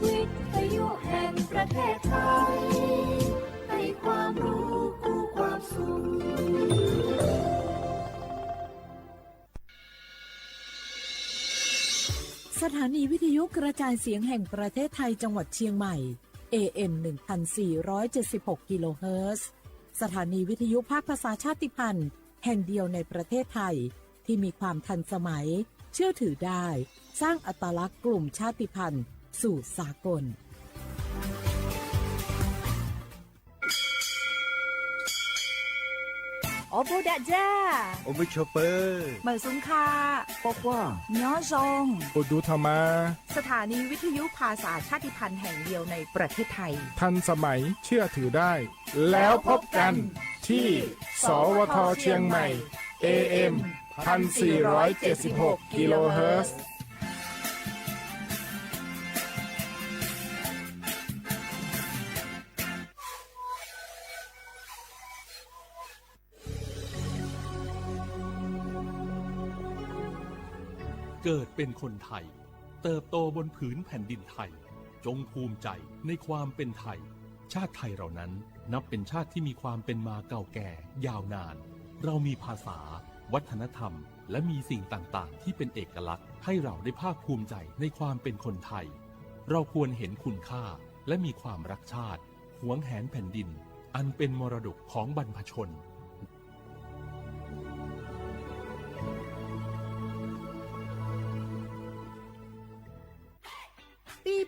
วิทยุแห่งประเทศไทย ให้ความรู้คู่ความสุข สถานีวิทยุกระจายเสียงแห่งประเทศไทยจังหวัดเชียงใหม่ เอ เอ็ม หนึ่งพันสี่ร้อยเจ็ดสิบหก กิโลเฮิรตซ์ สถานีวิทยุภาคภาษาชาติพันธุ์แห่งเดียวในประเทศไทย ที่มีความทันสมัย เชื่อถือได้ สร้างอัตลักษณ์กลุ่มชาติพันธุ์สู่สากล Awˬ bon daꞈ jaˇ. Awˬ bon chaw peuˬ. Meˬ suˍ hkaꞈ, ปอ k'oˆ, ยอดยอด โอดูธรรมะ สถานีวิทยุภาษาชาติพันธุ์แห่งเดียวในประเทศไทย ทันสมัย เชื่อถือได้ แล้วพบกันที่ สวท เชียงใหม่ เอ เอ็ม พันสี่ร้อยเจ็ดสิบหก กิโลเฮิรตซ์ เกิดเป็นคนไทย เติบโตบนผืนแผ่นดินไทย จงภูมิใจในความเป็นไทย ชาติไทยเรานั้นนับเป็นชาติที่มีความเป็นมาเก่าแก่ยาวนาน เรามีภาษา วัฒนธรรม และมีสิ่งต่างๆ ที่เป็นเอกลักษณ์ ให้เราได้ภาคภูมิใจในความเป็นคนไทย เราควรเห็นคุณค่า และมีความรักชาติ หวงแหนแผ่นดิน อันเป็นมรดกของบรรพชน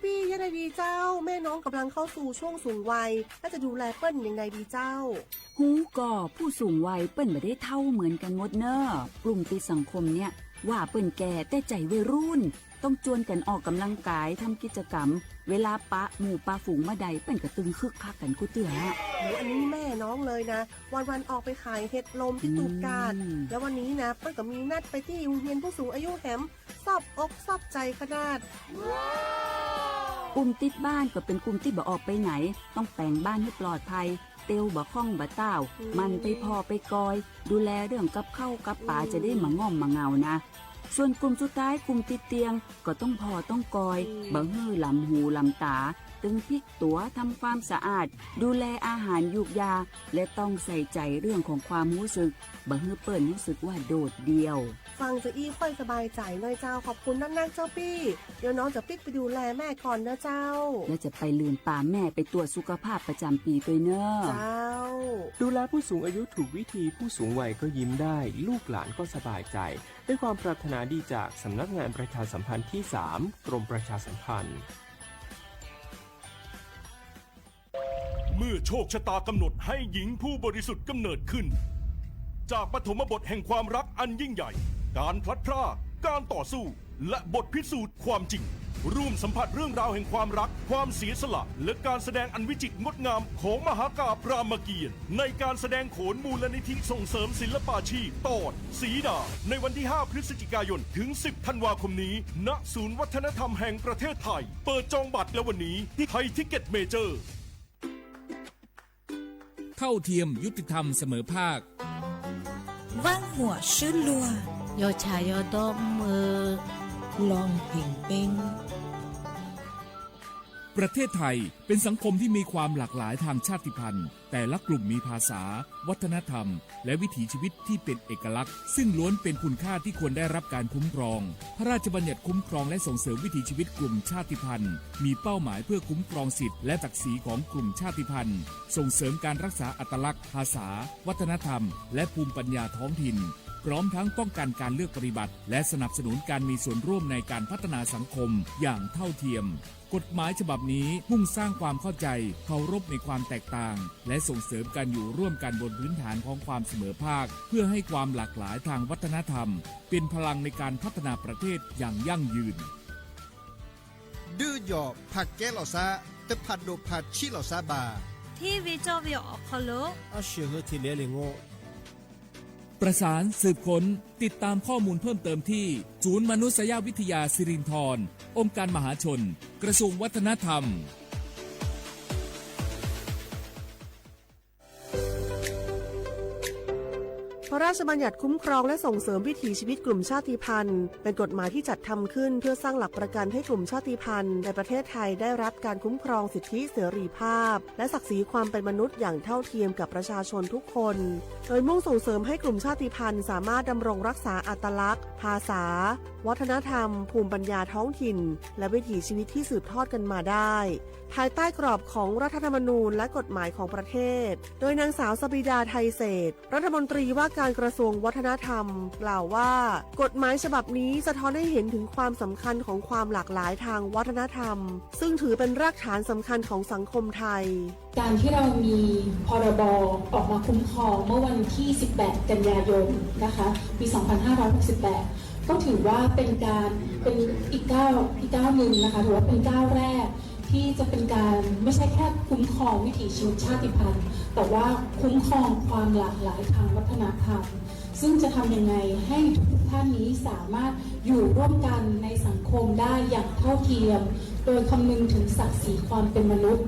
ปี้ๆ ยังไงดีเจ้า แม่น้องกำลังเข้าสู่ช่วงสูงวัย แล้วจะดูแลเปิ้นยังไงดีเจ้า ฮู้ก่อ ผู้สูงวัยเปิ้นบ่ได้เฒ่าเหมือนกันหมดเน่อ กลุ่มติดสังคมเนี่ย ว่าเปิ้นแก่แต่ใจวัยรุ่น ต้องจวนกันออกกำลังกาย ทำกิจกรรม เวลาปะหมู่ปะฝูงเมื่อใด เปิ้นก็ตึงคึกคักกันกู้เตื้อ โอ้โห อันนี้แม่น้องเลยนะ วันๆ ออกไปขายเห็ดลมที่ตูบกาด อืม แล้ววันนี้นะ เปิ้นก็มีนัดไปที่โรงเรียนผู้สูงอายุแหม ซอบอกซอบใจขนาด กลุ่มติดบ้านก็เป็นกลุ่มที่บ่ออกไปไหน ต้องแป๋งบ้านให้ปลอดภัย เตียวบ่คล่องบ่ต้าว อืม หมั่นไปผ่อไปกอย ดูแลเรื่องกับข้าวกับปา อืม จะได้บ่ง่อมบ่เหงานะ ส่วนกลุ่มสุดท้าย กลุ่มติดเตียง ก็ต้องผ่อต้องกอย อืม บ่หื้อหลำหูหลำต๋า ตึงพลิกตั๋ว ทำความสะอาด ดูแลอาหารยูกยา และต้องใส่ใจเรื่องของความรู้สึก บ่หื้อเปิ้นรู้สึกว่าโดดเดี่ยว ฟังจะอี้ค่อยสบายใจหน่อยเจ้า ขอบคุณนักๆ เจ้าปี้ เดี๋ยวน้องจะปิ๊กไปดูแลแม่ก่อนนะเจ้า แล้วจะไปลืมปาแม่ไปตรวจสุขภาพประจำปีด้วยเน่อ เจ้า ดูแลผู้สูงอายุถูกวิธี ผู้สูงวัยก็ยิ้มได้ ลูกหลานก็สบายใจ ด้วยความปรารถนาดีจากสำนักงานประชาสัมพันธ์ที่สาม กรมประชาสัมพันธ์ เมื่อโชคชะตากำหนดให้หญิงผู้บริสุทธิ์กำเนิดขึ้น จากปฐมบทแห่งความรักอันยิ่งใหญ่ การพลัดพราก การต่อสู้ และบทพิสูจน์ความจริง ร่วมสัมผัสเรื่องราวแห่งความรัก ความเสียสละ และการแสดงอันวิจิตรงดงามของมหากาพย์รามเกียรติ์ ในการแสดงโขนมูลนิธิส่งเสริมศิลปาชีพ ตอนสีดา ในวันที่ ห้า พฤศจิกายน ถึง สิบ ธันวาคมนี้ ณ ศูนย์วัฒนธรรมแห่งประเทศไทย เปิดจองบัตรแล้ววันนี้ที่ไทยทิกเก็ตเมเจอร์ เท่าเทียม ยุติธรรม เสมอภาค Vanˇ huaꞈ shuˉ luaˇ, yawˇ chaꞈ yawˇ dawˇ mvuhˇ eu lawˇ heˍ pehnˇ. ประเทศไทยเป็นสังคมที่มีความหลากหลายทางชาติพันธุ์ แต่ละกลุ่มมีภาษา วัฒนธรรม และวิถีชีวิตที่เป็นเอกลักษณ์ ซึ่งล้วนเป็นคุณค่าที่ควรได้รับการคุ้มครอง พระราชบัญญัติคุ้มครองและส่งเสริมวิถีชีวิตกลุ่มชาติพันธุ์ มีเป้าหมายเพื่อคุ้มครองสิทธิและศักดิ์ศรีของกลุ่มชาติพันธุ์ ส่งเสริมการรักษาอัตลักษณ์ ภาษา วัฒนธรรม และภูมิปัญญาท้องถิ่น พร้อมทั้งป้องกันการเลือกปฏิบัติ และสนับสนุนการมีส่วนร่วมในการพัฒนาสังคมอย่างเท่าเทียม กฎหมายฉบับนี้มุ่งสร้างความเข้าใจ เคารพในความแตกต่าง และส่งเสริมการอยู่ร่วมกันบนพื้นฐานของความเสมอภาค เพื่อให้ความหลากหลายทางวัฒนธรรม เป็นพลังในการพัฒนาประเทศอย่างยั่งยืน Duˇ yawˬ hpaˍ kehˉ lawˬ shaˉ, teˇ hpaˍ doꞈ hpaˍ chiˆ lawˬ shaˉ baˬ. Hteˇ ve cawˇ ve awˬ hk'aw lo a shuˍ hui hteˇ leh le ngoˆ. ประสานสืบค้น ติดตามข้อมูลเพิ่มเติมที่ ศูนย์มนุษยวิทยาสิรินธร องค์การมหาชน กระทรวงวัฒนธรรม พระราชบัญญัติคุ้มครองและส่งเสริมวิถีชีวิตกลุ่มชาติพันธุ์ เป็นกฎหมายที่จัดทำขึ้นเพื่อสร้างหลักประกันให้กลุ่มชาติพันธุ์ในประเทศไทยได้รับการคุ้มครองสิทธิเสรีภาพ และศักดิ์ศรีความเป็นมนุษย์อย่างเท่าเทียมกับประชาชนทุกคน โดยมุ่งส่งเสริมให้กลุ่มชาติพันธุ์สามารถดำรงรักษาอัตลักษณ์ ภาษา วัฒนธรรม ภูมิปัญญาท้องถิ่น และวิถีชีวิตที่สืบทอดกันมาได้ ภายใต้กรอบของรัฐธรรมนูญและกฎหมายของประเทศ โดยนางสาวสบิดา ไทยเศรษฐ รัฐมนตรีว่าการกระทรวงวัฒนธรรม กล่าวว่า กฎหมายฉบับนี้สะท้อนให้เห็นถึงความสำคัญของความหลากหลายทางวัฒนธรรม ซึ่งถือเป็นรากฐานสำคัญของสังคมไทย การที่เรามี พรบ ออกมาคุ้มครองเมื่อวันที่ สิบแปด กันยายน นะคะ ปี สองพันห้าร้อยหกสิบแปด ก็ถือว่าเป็นการ เป็นอีกก้าว อีกก้าวหนึ่งนะคะ ถือว่าเป็นก้าวแรกที่จะเป็นการไม่ใช่แค่คุ้มครองวิถีชีวิตชาติพันธุ์ แต่ว่าคุ้มครองความหลากหลายทางวัฒนธรรม ซึ่งจะทำยังไงให้ทุกๆท่านนี้สามารถอยู่ร่วมกันในสังคมได้อย่างเท่าเทียม โดยคำนึงถึงศักดิ์ศรีความเป็นมนุษย์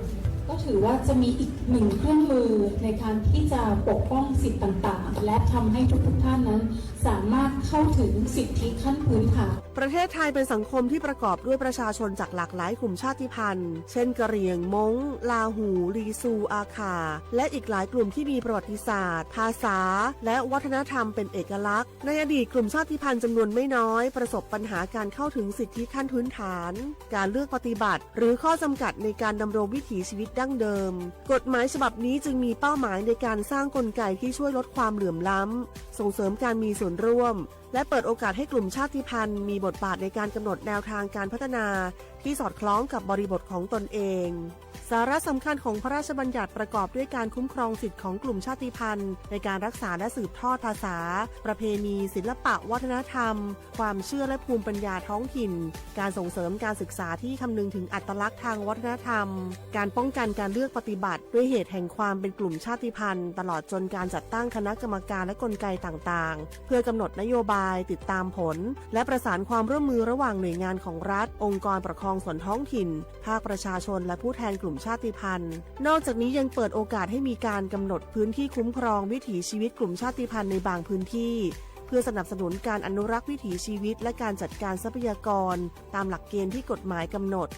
ก็ถือว่าจะมีอีกหนึ่งเครื่องมือในการที่จะปกป้องสิทธิ์ต่างๆ และทำให้ทุกๆท่านนั้นสามารถเข้าถึงสิทธิขั้นพื้นฐาน ประเทศไทยเป็นสังคมที่ประกอบด้วยประชาชนจากหลากหลายกลุ่มชาติพันธุ์ เช่น กะเหรี่ยง ม้ง ลาหู ลีซู อาข่า และอีกหลายกลุ่มที่มีประวัติศาสตร์ ภาษา และวัฒนธรรมเป็นเอกลักษณ์ ในอดีตกลุ่มชาติพันธุ์จำนวนไม่น้อยประสบปัญหาการเข้าถึงสิทธิขั้นพื้นฐาน การเลือกปฏิบัติ หรือข้อจำกัดในการดำรงวิถีชีวิตดั้งเดิม กฎหมายฉบับนี้จึงมีเป้าหมายในการสร้างกลไกที่ช่วยลดความเหลื่อมล้ำ ส่งเสริมการมีส่วนร่วม และเปิดโอกาสให้กลุ่มชาติพันธุ์มีบทบาทในการกำหนดแนวทางการพัฒนาที่สอดคล้องกับบริบทของตนเอง สาระสำคัญของพระราชบัญญัติประกอบด้วยการคุ้มครองสิทธิ์ของกลุ่มชาติพันธุ์ในการรักษาและสืบทอดภาษา ประเพณี ศิลปะวัฒนธรรม ความเชื่อและภูมิปัญญาท้องถิ่น การส่งเสริมการศึกษาที่คำนึงถึงอัตลักษณ์ทางวัฒนธรรม การป้องกันการเลือกปฏิบัติด้วยเหตุแห่งความเป็นกลุ่มชาติพันธุ์ ตลอดจนการจัดตั้งคณะกรรมการและกลไกต่างๆ เพื่อกำหนดนโยบาย ติดตามผล และประสานความร่วมมือระหว่างหน่วยงานของรัฐ องค์กรปกครองส่วนท้องถิ่น ภาคประชาชน และผู้แทนกลุ่มชาติพันธุ์ นอกจากนี้ยังเปิดโอกาสให้มีการกำหนดพื้นที่คุ้มครองวิถีชีวิตกลุ่มชาติพันธุ์ในบางพื้นที่ เพื่อสนับสนุนการอนุรักษ์วิถีชีวิต และการจัดการทรัพยากร ตามหลักเกณฑ์ที่กฎหมายกำหนด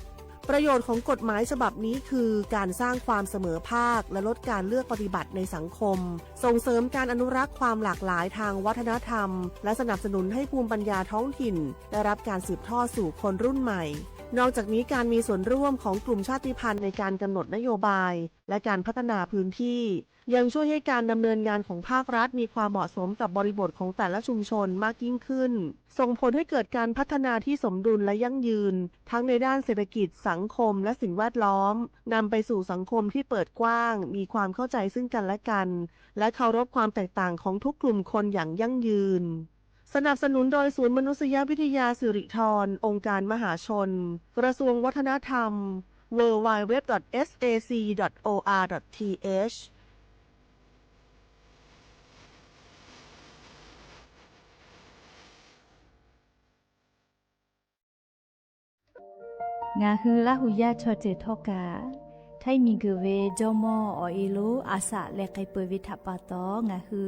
ประโยชน์ของกฎหมายฉบับนี้คือการสร้างความเสมอภาค และลดการเลือกปฏิบัติในสังคม ส่งเสริมการอนุรักษ์ความหลากหลายทางวัฒนธรรม และสนับสนุนให้ภูมิปัญญาท้องถิ่นได้รับการสืบทอดสู่คนรุ่นใหม่ นอกจากนี้การมีส่วนร่วมของกลุ่มชาติพันธุ์ในการกำหนดนโยบาย และการพัฒนาพื้นที่ ยังช่วยให้การดำเนินงานของภาครัฐมีความเหมาะสมกับบริบทของแต่ละชุมชนมากยิ่งขึ้น ส่งผลให้เกิดการพัฒนาที่สมดุลและยั่งยืน ทั้งในด้านเศรษฐกิจ สังคม และสิ่งแวดล้อม นำไปสู่สังคมที่เปิดกว้าง มีความเข้าใจซึ่งกันและกัน และเคารพความแตกต่างของทุกกลุ่มคนอย่างยั่งยืน สนับสนุนโดยศูนย์มนุษยวิทยาสิริธร องค์การมหาชน กระทรวงวัฒนธรรม ดับเบิลยู ดับเบิลยู ดับเบิลยู ดอท เอส เอ ซี ดอท โอ อาร์ ดอท ที เอช Ngaˬ hui Laˇ huˍ yaˇ chaw ceuˬ htawˇ kaꞈ, htaiˇ miˬ guiˬ ve jawˇmawˇ awˬ e lonˉ a shaꞈ leh k'ai peuˬ ve htaꞈ pa taw, ngaˬ hui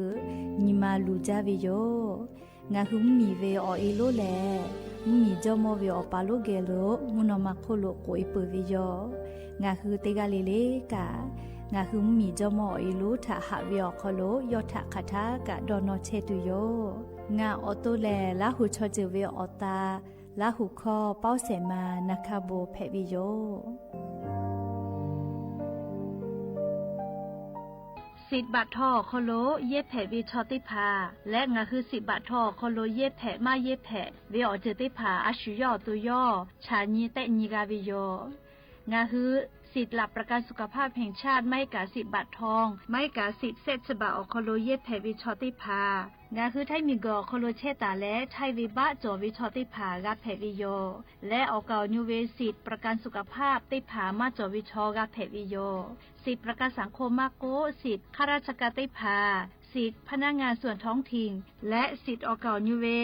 nyi ma luˬ jaˇ ve yoˬ. Ngaˬ hui mvuhˇmiˬ ve awˬ e lonˉ lehˬ, mvuhˇmiˬ jawˇmawˇ ve awˬ pa lonˉ geh lo mvuhˇ naw ma hk'oˆ lo k'oꞈ e peuˬ ve yoˬ. Ngaˬ hui teˇ g'aˇ le le kaꞈ, ngaˬ hui mvuhˇmiˬ jawˇmawˇ awˬ e lonˉ htaꞈ haꞈ ve awˬ hk'aw lo yawˇ htaꞈ hk'aˬ htaˇ kaꞈ dawˇ nawˇ chehˇ tuˬ yoˬ. Ngaˬ awˬ to lehˬ, Laˇ huˍ chaw ceuˬ ve awˬ ta, Laˇ huˍ hkawˇ pawˇ shehˍ ma na hkaˇ bon hpehꞈ ve yoˬ. สิทธิ์บัตรทอง awˬ hk'aw lo yehˇ hpehꞈ ve chaw teˇ hpaˍ leh, ngaˬ hui สิทธิ์บัตรทอง awˬ hk'aw lo yehˇ hpehꞈ maˇ yehˇ hpehꞈ ve awˬ ceuˬ teˇ hpaˍ a shu yawˇ awˬ to yawˇ chaꞈ nyi tehˆ nyi g'a ve yoˬ. Ngaˬ hui สิทธิ์หลักประกันสุขภาพแห่งชาติ maˇ heˆ kaꞈ สิทธิ์บัตรทอง maˇ heˆ kaꞈ สิทธิ์เซตฉบับ awˬ hk'aw lo yehˇ hpehꞈ ve chaw teˇ hpaˍ, ngaˬ hui htaiˇ miˬ guiˬ awˬ hk'aw lo chehˇ taˍ leh, htaiˇ ve baˆ cawˬ ve chaw teˇ hpaˍ g'a hpehꞈ ve yoˬ. Leh awˬ kaˍ awˬ nu ve สิทธิ์ประกันสุขภาพ teˇ hpaˍ maˇ cawˬ ve chaw g'a hpehꞈ ve yoˬ. สิทธิ์ประกันสังคม maˇ k'oˆ, สิทธิ์ข้าราชการ teˇ hpaˍ, สิทธิ์พนักงานส่วนท้องถิ่น และสิทธิ์ออกเก่า nyi ve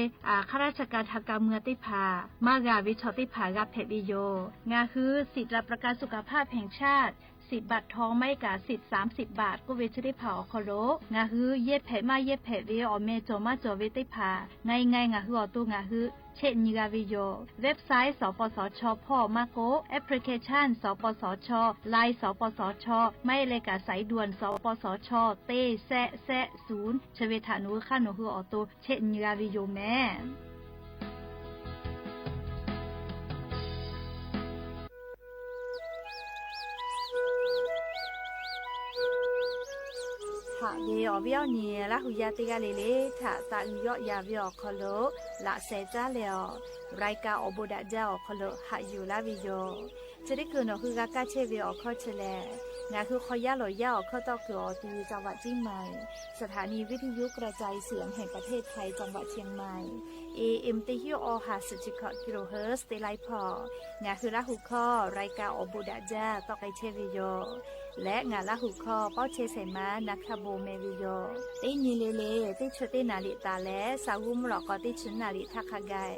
ข้าราชการทางการเมือง teˇ hpaˍ maˇ g'a ve chaw teˇ hpaˍ g'a hpehꞈ ve yoˬ. Ngaˬ hui สิทธิ์หลักประกันสุขภาพแห่งชาติ สิทธิ์บัตรทอง maˇ heˆ kaꞈ สิทธิ์สามสิบบาท k'oˆ ve chi teˇ hpaˍ awˬ hk'aw lo ngaˬ hui yehˇ hpehꞈ maˇ yehˇ hpehꞈ ve awˬ meh cawˬ maˇ cawˬ ve teˇ hpaˍ ไง ไง ngaˬ hui awˬ to ngaˬ hui chehˇ nyi g'a ve yoˬ. Website สปสช hpawˇ maˇ k'oˆ, application สปสช, Line สปสช, maˇ heˆ leh kaꞈ สายด่วน สปสช teˇ แซะ แซะ ศูนย์ chi ve htaꞈ nawˬ hui hk'aˇ nawˬ hui awˬ to chehˇ nyi g'a ve yoˬ meh. Haꞈ ve awˬ viˉ awˬ nyi Laˇ hu yaˇ teˇ g'aˇ le le htaꞈ taꞈ uiˍ yawˆ yan ve awˬ hk'aw lo laꞈ sheh caˉ leh awˬ, รายการ awˬ bon daꞈ jaˇ awˬ hk'aw lo haꞈ yuˬ laˇ ve yoˬ. Chi teˇ hkui nawˬ hui g'a kaˇ chehˇ ve awˬ hkawˇ chi lehˬ, ngaˬ hui hk'aw yaˇ lawˬ yaˇ awˬ hkawˇ tawˇ kuiˬ awˬ ti จังหวัดเชียงใหม่ สถานีวิทยุกระจายเสียงแห่งประเทศไทย จังหวัดเชียงใหม่ เอเอ็ม teˇ hinˉ awˬ ha suhˍ chi hkawꞈ kilohertz teˇ laiˉ hpawˇ ngaˬ hui Laˇ hu hkawˇ รายการ awˬ bon daꞈ jaˇ tawˆ k'ai chehˇ ve yoˬ. Leh ngaˬ Laˇ hu hkawˇ pawˇ chehˇ shehˍ ma na hkaˇ bon meh ve yoˬ. Teˇ nyi le le teˇ chi teˇ naˍ riˍ taˍ leh, sa g'uˇ mvuhˇ lawꞈ k'aw teˇ chi naˍ riˍ htaˇ hk'a gaˬ,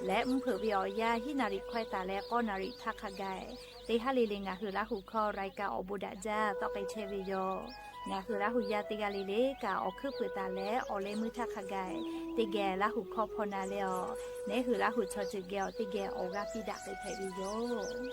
leh mvuhˇ hpeuꞈ ve awˬ yanˇ hiˉ naˍ riˍ hkawehˇ taˍ leh k'awˇ naˍ riˍ htaˇ hk'a gaˬ, teˇ haˉ le le ngaˬ hui Laˇ hu hkawˇ รายการ awˬ bon daꞈ jaˇ tawˆ k'ai chehˇ ve yoˬ. Ngaˬ hui Laˇ hu yaˇ teˇ g'aˇ le le kaꞈ awˬ hkuiˉ puiˍ taˍ leh awˬ leh meuˇ htaˇ hk'a gaˬ, teˇ geh Laˇ hu hkawˇ hpaw na leh awˬ, neˇ hui Laˇ hu chaw ceuˬ geh awˬ teˇ geh awˬ g'aˇ piˇ daꞈ k'ai hpehꞈ ve yoˬ.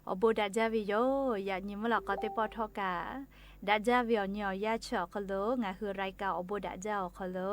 Awˬ bon daꞈ jaˇ ve yoˬ. Yaꞈ nyi mvuhˇ lawꞈ k'aw teˇ pawˆ htawˇ kaꞈ, daꞈ jaˇ ve awˬ nyi awˬ yanˇ chi awˬ hk'aw lo ngaˬ hui รายการ awˬ bon daꞈ jaˇ awˬ hk'aw lo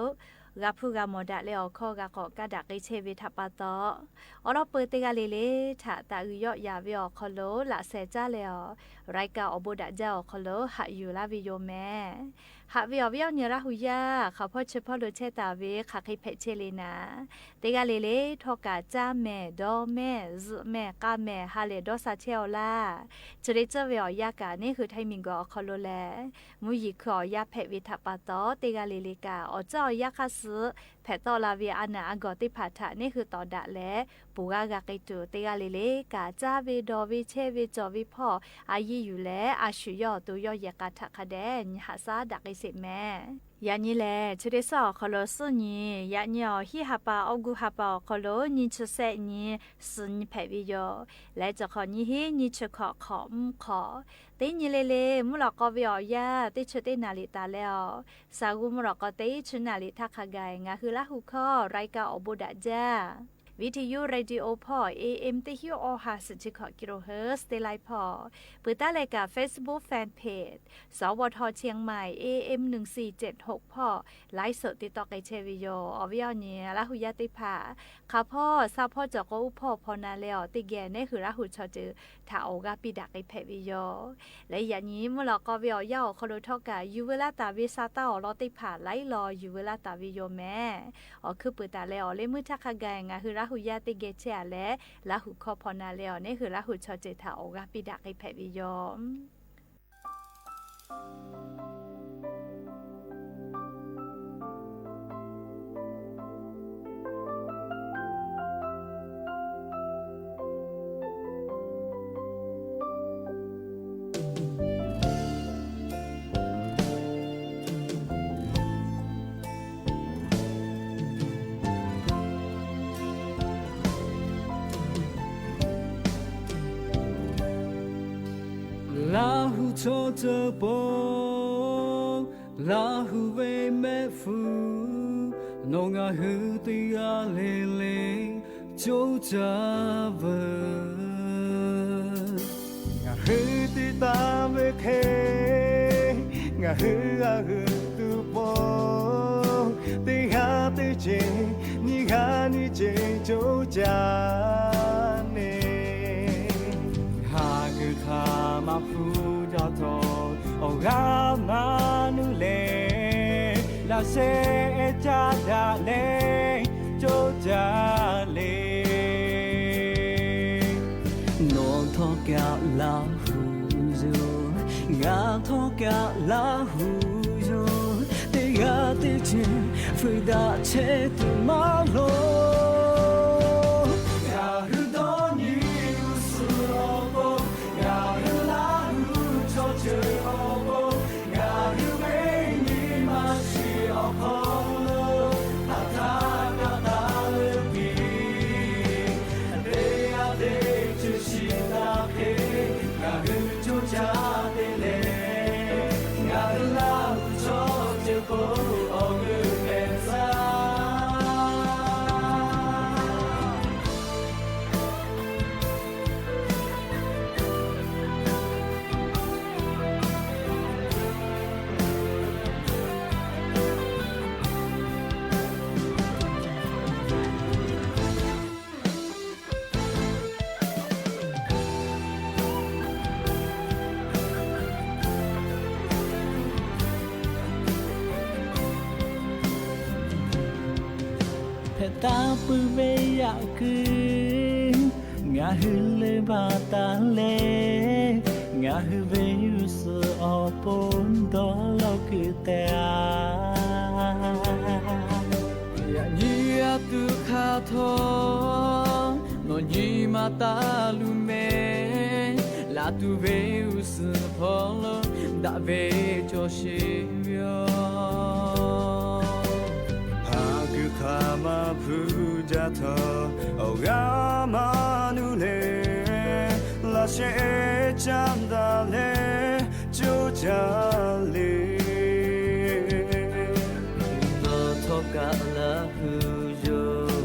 g'a hpuˇ g'a mawˬ daꞈ leh awˬ hkawˇ g'a k'awꞈ kaˇ daꞈ k'ai chehˇ ve htaꞈ pa taw, awˉ lawˉ peu teˇ g'aˇ le le htaꞈ taꞈ uiˍ yawˆ yan ve awˬ hk'aw lo laꞈ sheh caˉ leh awˬ, รายการ awˬ bon daꞈ jaˇ awˬ hk'aw lo haꞈ yuˬ laˇ ve yoˬ meh. Haꞈ ve awˬ viˉ awˬ nyi Laˇ hu yaˇ, hk'aˬ hpawˇ chi hpawˇ lo chehˇ taˍ ve hk'aˬ hk'e hpehꞈ chehˇ le naˍ, teˇ g'aˇ le le htawˇ kaꞈ caˇ mehˍ, dawˇ mehˍ, zuhꞈ mehˍ, k'a mehˍ ha lehˬ dawˇ sha chehˇ aw laˇ. Chi le tcuhˇ ve awˬ yanˇ kaꞈ neˇ hui Htaiˇ miˬguiˬ awˬ hk'aw lo lehˬ, mvuhˇ yeˬ hkui awˬ yanˇ hpehꞈ ve htaꞈ pa taw, teˇ g'aˇ le le kaꞈ awˬ tcuhˇ awˬ yanˇ hk'aˇ suh hpehꞈ tawˆ la ve a naˬ a gawˬ teˇ hpaˍ htaꞈ neˇ hui tawˍ daꞈ leh, poˬ g'aˇ g'a k'ai tuˬ, teˇ g'aˇ le le kaꞈ caˇ ve dawˬ ve chehˇ ve cawˬ ve hpawˇ a yiˇ yuˬ leh, a shu yawˇ awˬ to yawˇ yehˬ k'a htaꞈ hk'a dehꞈ nyi haꞈ shaˉ daꞈ k'ai sheˍ meh. Yaꞈ nyi lehˬ, chi teˇ suhˉ awˬ hk'aw lo suhˉ nyi, yaꞈ nyi awˬ hiˉ ha pa awˬ gu ha pa awˬ hk'aw lo nyiˇ chi sehˆ nyi suhˍ nyi hpehꞈ ve yoˬ. Leh cawˬ hk'awꞈ nyiˇ hinˉ nyiˇ chi hkawꞈ hk'awꞈ mvuhˇ hk'awꞈ, teˇ nyi le le mvuhˇ lawꞈ k'aw ve awˬ yanˇ teˇ chi teˇ naˍ riˍ taˍ leh awˬ, sa g'uˇ mvuhˇ lawꞈ k'aw teˇ chi naˍ riˍ htaˇ hk'a gaˬ ngaˬ hui Laˇ hu hkawˇ รายการ awˬ bon daꞈ jaˇ วิทยุ radio hpawˇ เอเอ็ม teˇ hinˉ awˬ ha suhˍ chi hkawꞈ kilohertz teˇ laiˉ hpawˇ, peuˬ taˉ leh kaꞈ Facebook fan page สวท เชียงใหม่ เอเอ็ม หนึ่งสี่เจ็ดหก hpawˇ ไลฟ์สด te tawˆ k'ai chehˇ ve yoˬ. Awˬ viˉ awˬ nyi Laˇ hu yaˇ teˇ hpaˍ, hk'aˬ hpawˇ sha hpawˇ cawˬ k'o uˉ hpawˇ hpaw na leh awˬ, teˇ geh neˇ hui Laˇ hu chaw ceuˬ htaꞈ awˬ g'aˇ piˇ daꞈ k'ai hpehꞈ ve yoˬ. Leh yaꞈ nyi mvuhˇ lawꞈ k'aw ve awˬ yanˇ awˬ hk'aw lo htawˇ kaꞈ yuˬ veu laˇ taˍ ve sha taˇ awˬ lawn teˇ hpaˍ laiˉ law yuˬ veu laˇ taˍ ve yoˬ meh. Awˬ hkuiˉ puiˍ taˍ leh awˬ leh meuˇ htaˇ hk'a gaˬ ngaˬ hui Laˇ hu yaˇ teˇ geh chehˇ a leh, Laˇ hu hkawˇ hpaw na leh awˬ, neˇ hui Laˇ hu chaw ceuˬ htaꞈ awˬ g'aˇ piˇ daꞈ k'ai hpehꞈ ve yoˬ. Laˇ hu chaw ceuˬ pon, Laˇ hu ve mehˆ hpfuhˇ, nawˬ ngaˬ hui teˇ g'aˇ le le coˇ caˇ veuˬ. Ngaˬ hui te taˍ ve hk'e, ngaˬ hui g'a g'euꞈ tuˬ pon, teˇ g'aˇ teˇ ceuˬ, nyiˇ g'aˇ nyiˇ ceuˬ coˇ caˇ neˇ. Haˍ kuiˬ htaꞈ maˇ hpu jaˇ htawˇ, awˬ g'aˇ maˇ nuˇ leh, laꞈ sheh caˇ daꞈ leh, co jaˇ le. Nawˬ htawˇ kaꞈ Laˇ huˍ yoˬ. Ngaˬ htawˇ kaꞈ Laˇ huˍ yoˬ. Teˇ g'aˇ teˇ ceuˬ fuiˍ daꞈ chehˇ tuˬ maˇ loˍ. Ngaˬ hui dawˇ nyi g'uˇ suhˍ awˬ pon, ngaˬ hui Laˇ huˍ chaw ceuˬ awˬ pon, ngaˬ hui ve nyi ma shiˍ awˬ hk'aw lo, htaꞈ htaˇ kaꞈ taˍ leuˉ piˇ. Teˇ g'aˇ teˇ ceuˬ shiˍ taˍ hk'e, ngaˬ hui coˇ caˇ te leh, ngaˬ hui Laˇ huˍ chaw ceuˬ k'o, awˬ g'euˆ hpehꞈ taˍ. Hpehꞈ taˍ puiˉ ve yaꞈ kuiˬ ngaˬ hui leuˉ baˬ taˍ leh, ngaˬ hui ve g'uˇ suhˍ awˬ pon dawˇ law kuiˬ tehꞈ a. Yaꞈ nyi a tuˬ hk'aˬ htawˇ, nawˬ nyi ma taˍ luˬ mehˍ. Laˬ tuˬ ve g'uˇ suhˍ hpawˇ lo daꞈ ve cawˬ sheˍ ve yoˬ. Haˍ kuiˬ hk'aˬ ma hpu jaˇ htawˇ, awˬ g'aˇ maˇ nuˇ leh, laꞈ sheh caˇ daꞈ leh coˇ caˇ le. Nawˬ htawˇ kaꞈ Laˇ huˍ yoˬ.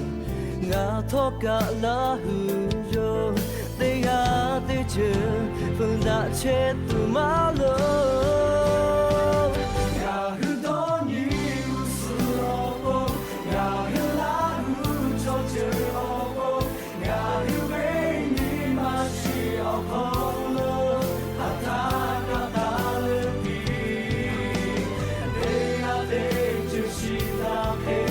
Ngaˬ htawˇ kaꞈ Laˇ huˍ yoˬ. Teˇ g'aˇ teˇ ceuˬ fuiˍ daꞈ chehˇ tuˬ maˇ loˍ. Ngaˬ hui dawˇ nyi g'uˇ suhˍ awˬ pon, ngaˬ hui Laˇ huˍ chaw ceuˬ awˬ pon, ngaˬ hui ve nyi ma shiˍ awˬ hk'aw lo, htaꞈ htaˇ kaꞈ taˍ leuˉ piˇ. Teˇ g'aˇ teˇ ceuˬ shiˍ taˍ hk'e,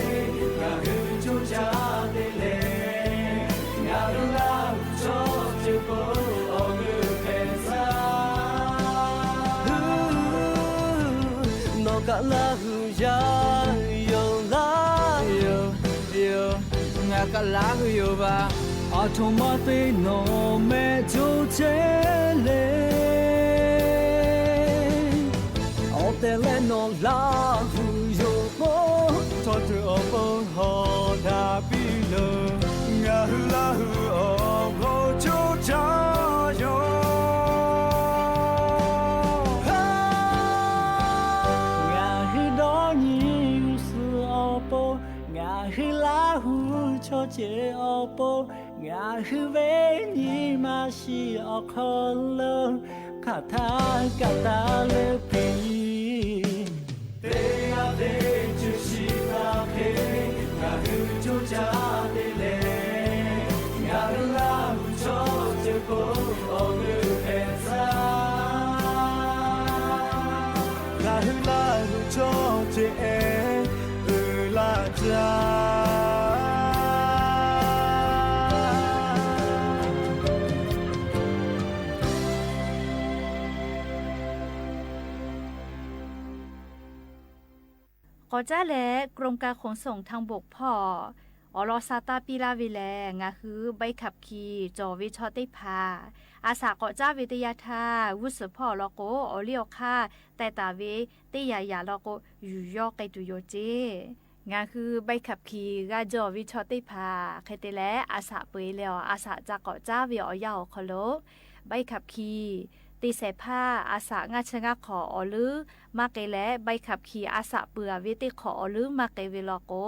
ngaˬ hui coˇ caˇ te leh, ngaˬ hui Laˇ huˍ chaw ceuˬ k'o, awˬ g'euˆ hpehꞈ taˍ. Nawˬ kaꞈ Laˇ huˍ yaˇ yoˬ laˇ. Yoˬ, yoˬ, ngaˬ kaꞈ Laˇ huˍ yoˬ vaˬ. Aˬ htoꞈ ma te nawˬ mehˆ coˇ chehˇ le. Awˬ tehˬ leh nawˬ Laˇ huˍ yoˬ k'o, chaw ceuˬ awˬ pon hawˬ daꞈ piˇ loˬ. Ngaˬ hui Laˇ huˍ awˬ pon coˇ caˇ yoˬ. Ngaˬ hui dawˇ nyi g'uˇ suhˍ awˬ pon, ngaˬ hui Laˇ huˍ chaw ceuˬ awˬ pon, ngaˬ hui ve nyi ma shiˍ awˬ hk'aw lo, hk'aˬ htaˇ kaꞈ taˍ leuˉ piˇ. Teˇ g'aˇ teˇ ceuˬ shiˍ taˍ hk'e, ngaˬ hui coˇ caˇ te leh, ngaˬ hui Laˇ huˍ chaw ceuˬ k'o, awˬ g'euˆ hpehꞈ taˍ. Ngaˬ hui Laˇ huˍ chaw ceuˬ ehˉ uiˍ laˇ caˇ. K'awꞈ caˉ leh กรมการขนส่งทางบก hpawˇ awˬ lawn sha taˇ piˇ laˇ ve lehˬ, ngaˬ hui ใบขับขี่ cawˬ ve chaw teˇ hpaˍ a shaꞈ k'awꞈ caˉ ve teˇ yanˇ htaˇ, g'uˇ suhˍ hpawˇ awˬ lawn k'o, awˬ liˇ awˬ hk'aˇ teh taˍ ve teˇ yanˇ yanˇ lawn k'o, yuˬ yawˇ k'ai tuˬ yoˬ ceˇ. Ngaˬ hui ใบขับขี่ g'a cawˬ ve chaw teˇ hpaˍ hk'e te leh, a shaꞈ peu eˬ leh awˬ a shaꞈ ca k'awꞈ caˉ ve awˬ yanˇ awˬ hk'aw lo, ใบขับขี่ te shehˍ hpaˇ a shaꞈ ngaˇ chi ngaˇ hk'awꞈ awˬ leuˉ maˇ k'ai leh, ใบขับขี่ a shaꞈ peu a ve teˇ hk'awꞈ awˬ leuˉ maˇ k'ai ve lawn k'o,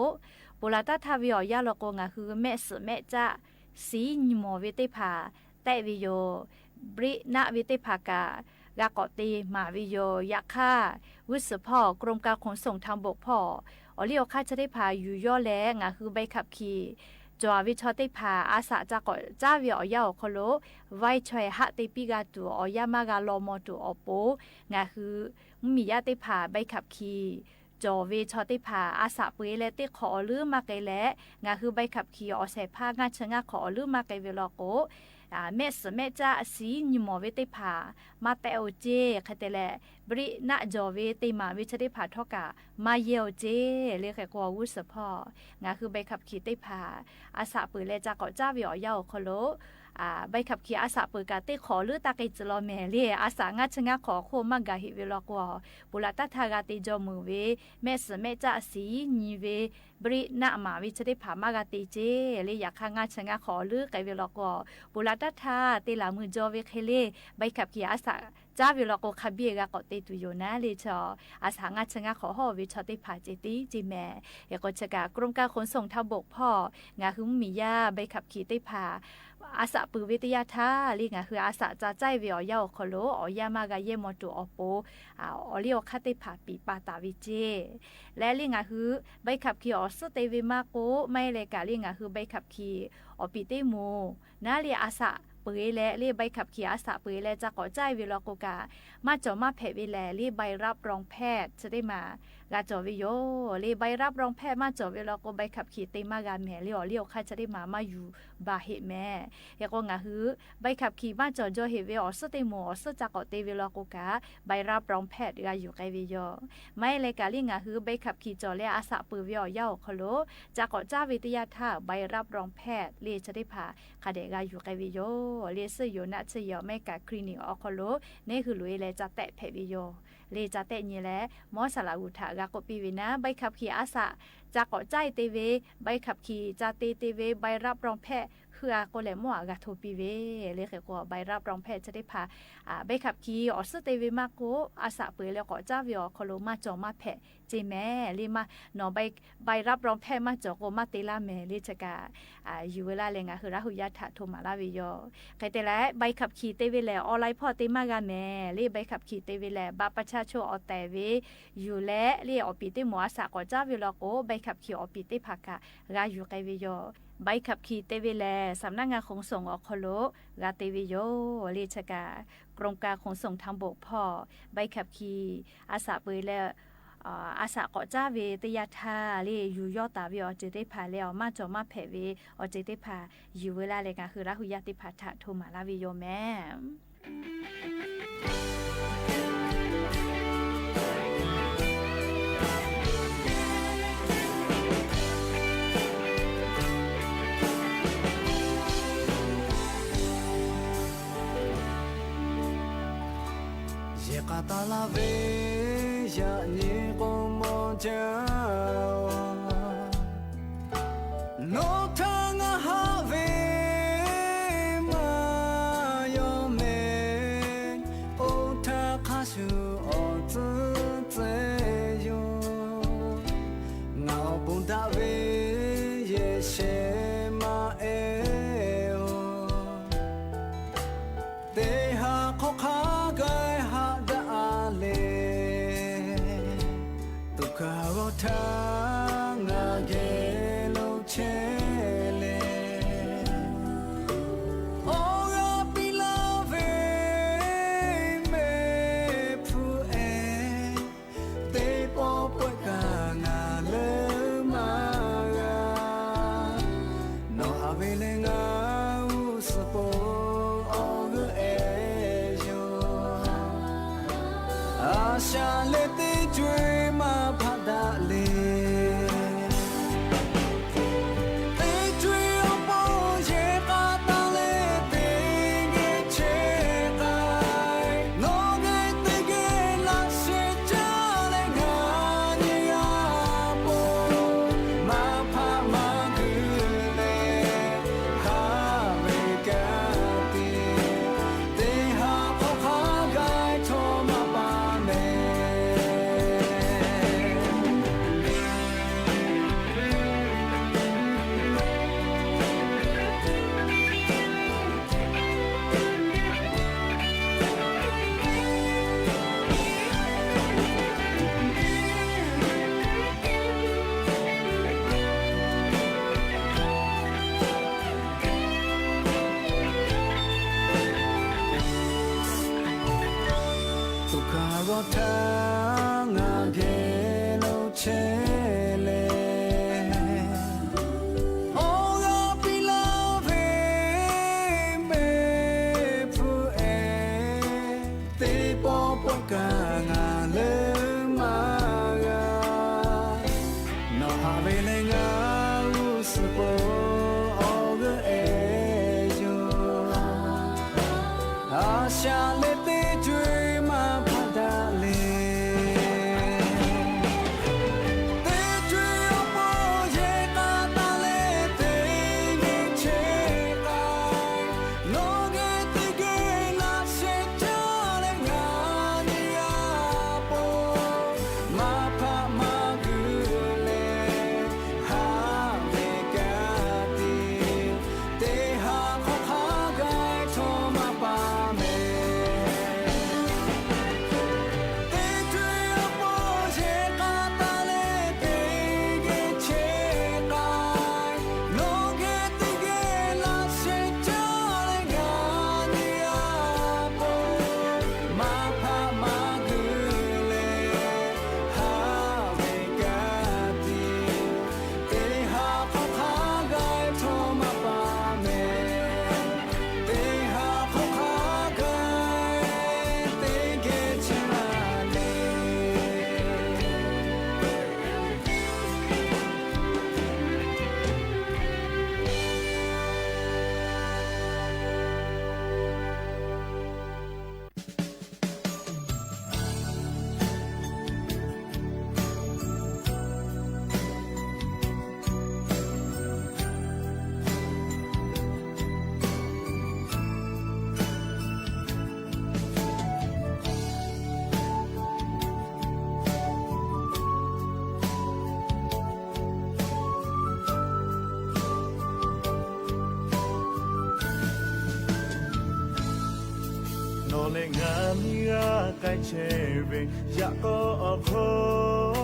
ponˬ laˬ taˇ htaˇ ve awˬ yanˇ lawn k'o, ngaˬ hui mehˆ suhˍ mehˆ caˆ siˉ nyi mawˬ ve teˇ hpaˍ tehˆ ve yoˬ. Brake naˆ ve teˇ hpaˍ kaꞈ g'a k'awꞈ te maˍ ve yoˬ. Yaꞈ hk'aˇ, g'uˇ suhˍ hpawˇ กรมการขนส่งทางบก hpawˇ awˬ liˇ awˬ hk'aˇ chi teˇ hpaˍ yuˬ yawˇ leh, ngaˬ hui ใบขับขี่ cawˬ ve chaw teˇ hpaˍ a shaꞈ ca k'awꞈ caˉ ve awˬ yanˇ awˬ hk'aw lo, vaiˇ chaweh haˆ te piˇ g'a tuˬ awˬ yanˇ maˇ g'a law maw tuˬ awˬ pon, ngaˬ hui mvuhˇmiˬ yaˇ teˇ hpaˍ ใบขับขี่ cawˬ ve chaw teˇ hpaˍ a shaꞈ peuˬ e leh teˇ hk'awꞈ awˬ leuˉ maˇ k'ai leh, ngaˬ hui ใบขับขี่ awˬ shehˍ hpaˇ ngaˇ chi ngaˇ hk'awꞈ awˬ leuˉ maˇ k'ai ve law k'o, mehˆ suhˍ mehˆ caˆ siˉ nyi mawˬ ve teˇ hpaˍ maˇ tehˆ oˬ ceˇ. Hk'e te leh, briˆ naˆ jawˬ ve te maˍ ve chi teˇ hpaˍ htawˇ kaꞈ maˇ yehˇ oˬ ceˇ. Le hk'e k'o, awˬ g'uˇ suhˍ hpawˇ ngaˬ hui ใบขับขี่ teˇ hpaˍ a shaꞈ peuˬ leh ca k'awꞈ caˇ ve awˬ yanˇ awˬ hk'aw lo, ใบขับขี่ a shaꞈ peuˬ kaꞈ teˇ hk'awꞈ leuˉ taˇ k'ai tcuh law mehˍ le. A shaꞈ ngaˇ chi ngaˇ hk'awꞈ awˬ hk'oˆ maˇ gaˬ heꞈ ve law k'o, ponˬ laˬ taˇ htaˇ g'a te jaw meuˍ ve, mehˆ suhˍ mehˆ caˆ siˉ nyi ve, briˆ naˆ maˍ ve chi teˇ hpaˍ maˇ g'a te ceˇ. Le yaꞈ hk'aˇ ngaˇ chi ngaˇ hk'awꞈ awˬ leuˉ k'ai ve law k'o, ponˬ laˬ taˇ htaˇ te laˬ mui jaw ve hk'e le, ใบขับขี่ a shaꞈ caˇ ve law k'o, hk'a biˇ g'a k'awꞈ te tuˬ yoˬ naˉ le. Chaw a shaꞈ ngaˇ chi ngaˇ hk'awꞈ hawˇ ve chaw teˇ hpaˍ ceh tiˉ ceˇ mehˍ. Hk'e k'o, chi kaꞈ กรมการขนส่งทางบก hpawˇ ngaˬ hui mvuhˇmiˬ yaˇ ใบขับขี่ teˇ hpaˍ a shaꞈ peuˬ ve teˇ yanˇ htaˇ le, ngaˬ hui a shaꞈ ca caˇ e ve awˬ yanˇ awˬ hk'aw lo awˬ yanˇ maˇ g'a yehˇ มอเตอร์ awˬ pon awˬ liˇ awˬ hk'aˇ teˇ hpaˍ piˍ pa taˍ ve ceˇ. Leh le ngaˬ hui ใบขับขี่ awˬ suhˉ te ve maˇ k'oˆ, maˇ heˆ leh kaꞈ le ngaˬ hui ใบขับขี่ awˬ piˍ teˇ moˍ naˉ le a shaꞈ peuˬ e leh le ใบขับขี่ a shaꞈ peuˬ e leh ca k'awꞈ caˇ e ve law k'o kaꞈ, maˇ cawˬ maˇ hpehꞈ ve lehˬ le ใบรับรองแพทย์ chi teˇ maˬ g'a cawˬ ve yoˬ. Le ใบรับรองแพทย์ maˇ cawˬ ve law k'o, ใบขับขี่ te maˇ g'a mehˍ le, awˬ liˇ awˬ hk'aˇ chi teˇ maˬ maˇ yuˬ baˬ heˆ mehˍ. Hk'e k'o, ngaˬ hui ใบขับขี่ maˇ cawˬ jaw heˆ ve awˬ suhˉ teˇ moˍ awˬ suhˉ ca k'awꞈ te ve law k'o kaꞈ, ใบรับรองแพทย์ g'a yuˬ k'ai ve yoˬ. Maˇ heˆ leh kaꞈ le ngaˬ hui ใบขับขี่ cawˬ leh a shaꞈ peuˬ ve awˬ yanˇ awˬ hk'aw lo ca k'awꞈ caˇ ve teˇ yanˇ htaˇ ใบรับรองแพทย์ le chi teˇ hpaˍ hk'a dehꞈ g'a yuˬ k'ai ve yoˬ. Le suhˆ yoˬ naˆ tsuhˇ yoˬ maˇ heˆ kaꞈ คลินิก awˬ hk'aw lo neˇ hui loꞈ e leh ca tehˆ hpehꞈ ve yoˬ. Le ca tehˆ nyi leh mawˇ saˍ laꞈ g'uˬ htaꞈ g'a k'oˆ piˇ ve naˉ, ใบขับขี่ a shaꞈ ca k'awꞈ caˇ e te ve, ใบขับขี่ ca te te ve, ใบรับรองแพทย์ heuˆ a k'oˆ leh mawˇ aꞈ g'a hto piˇ ve. Le hk'e k'o, ใบรับรองแพทย์ chi teˇ hpaˍ ใบขับขี่ awˬ suhˉ te ve maˇ k'oˆ, a shaꞈ peuˬ leh k'awꞈ caˇ ve awˬ hk'aw lo maˇ cawˬ maˇ hpehꞈ ceˇ mehˍ. Le maˇ nawˬ ใบรับรองแพทย์ maˇ cawˬ k'o maˇ te laˇ mehˍ. Le chi kaꞈ yuˬ ve laˇ leh ngaˬ hui Laˇ huˍ yaˇ htaꞈ hto maˍ laˇ ve yoˬ. Hk'e te leh ใบขับขี่ te ve lehˬ, online hpawˇ te maˇ g'a mehˍ. Le ใบขับขี่ te ve lehˬ, บัตรประชาชน awˬ tehˬ ve yuˬ leh le awˬ piˍ teˇ moˍ a shaꞈ k'awꞈ caˇ ve law k'o, ใบขับขี่ awˬ piˍ teˇ hpaˍ kaꞈ g'a yuˬ k'ai ve yoˬ. ใบขับขี่ te ve lehˬ, สำนักงานขนส่ง awˬ hk'aw lo g'a te ve yoˬ. Le chi kaꞈ กรมการขนส่งทางบก hpawˇ ใบขับขี่ a shaꞈ peuˬ leh a shaꞈ k'awꞈ caˇ ve teˇ yanˇ htaˇ le yuˬ yawˇ taˍ ve awˬ ceuˬ teˇ hpaˍ leh awˬ maˇ cawˬ maˇ hpehꞈ ve awˬ ceuˬ teˇ hpaˍ yuˬ ve laˇ leh ngaˬ hui Laˇ huˍ yaˇ teˇ hpaˍ htaꞈ hto maˍ laˇ ve yoˬ mehˍ. Yehˬ k'a taˍ laˇ ve yaꞈ nyi k'o mawˬ jaˇ-oˬ. Nawˬ htaꞈ ngaˬ haꞈ ve maˇ yaw mehˍ, oˇ htaˇ hk'a shuˍ awˬ tcuhˉ tcuhˉ yoˬ. Ngaˬ awˬ pon daꞈ ve yehˬ shehˍ maˇ ehˉ-oˬ. Teˇ ha hk'awꞈ hk'a gaˬ haꞈ daꞈ le, tuꞈ hkaˍ g'awˇ htaˇ ngaˬ geh lo chehˇ le. Awˬ g'aˇ piˇ laˇ ve mehˆ hpu ehˉ, teˇ pawˆ pawehˇ kaꞈ ngaˬ leuˉ maˇ g'a. Nawˬ haꞈ ve leh ngaˬ g'uˇ suhˍ po awˬ g'euˆ ehˉ yoˬ. A shaꞈ leh teˇ co-e maˇ hpaˆ daꞈ le. Teˇ co-e awˬ pon yehˬ k'a taˍ leh teˇ geh chehˇ k'ai. Nawˬ geh teˇ geh laꞈ sheh caˇ leh ngaˬ nyi g'a po, maˇ hpaˆ maˇ g'euˆ leh haꞈ ve kaꞈ tiˉ, teˇ ha hk'awꞈ hk'a gaˬ htawˇ maˇ pa mehˍ. Nyiˇ g'aˇ k'ai chehˇ ve yaꞈ k'aw awˬ hk'aw,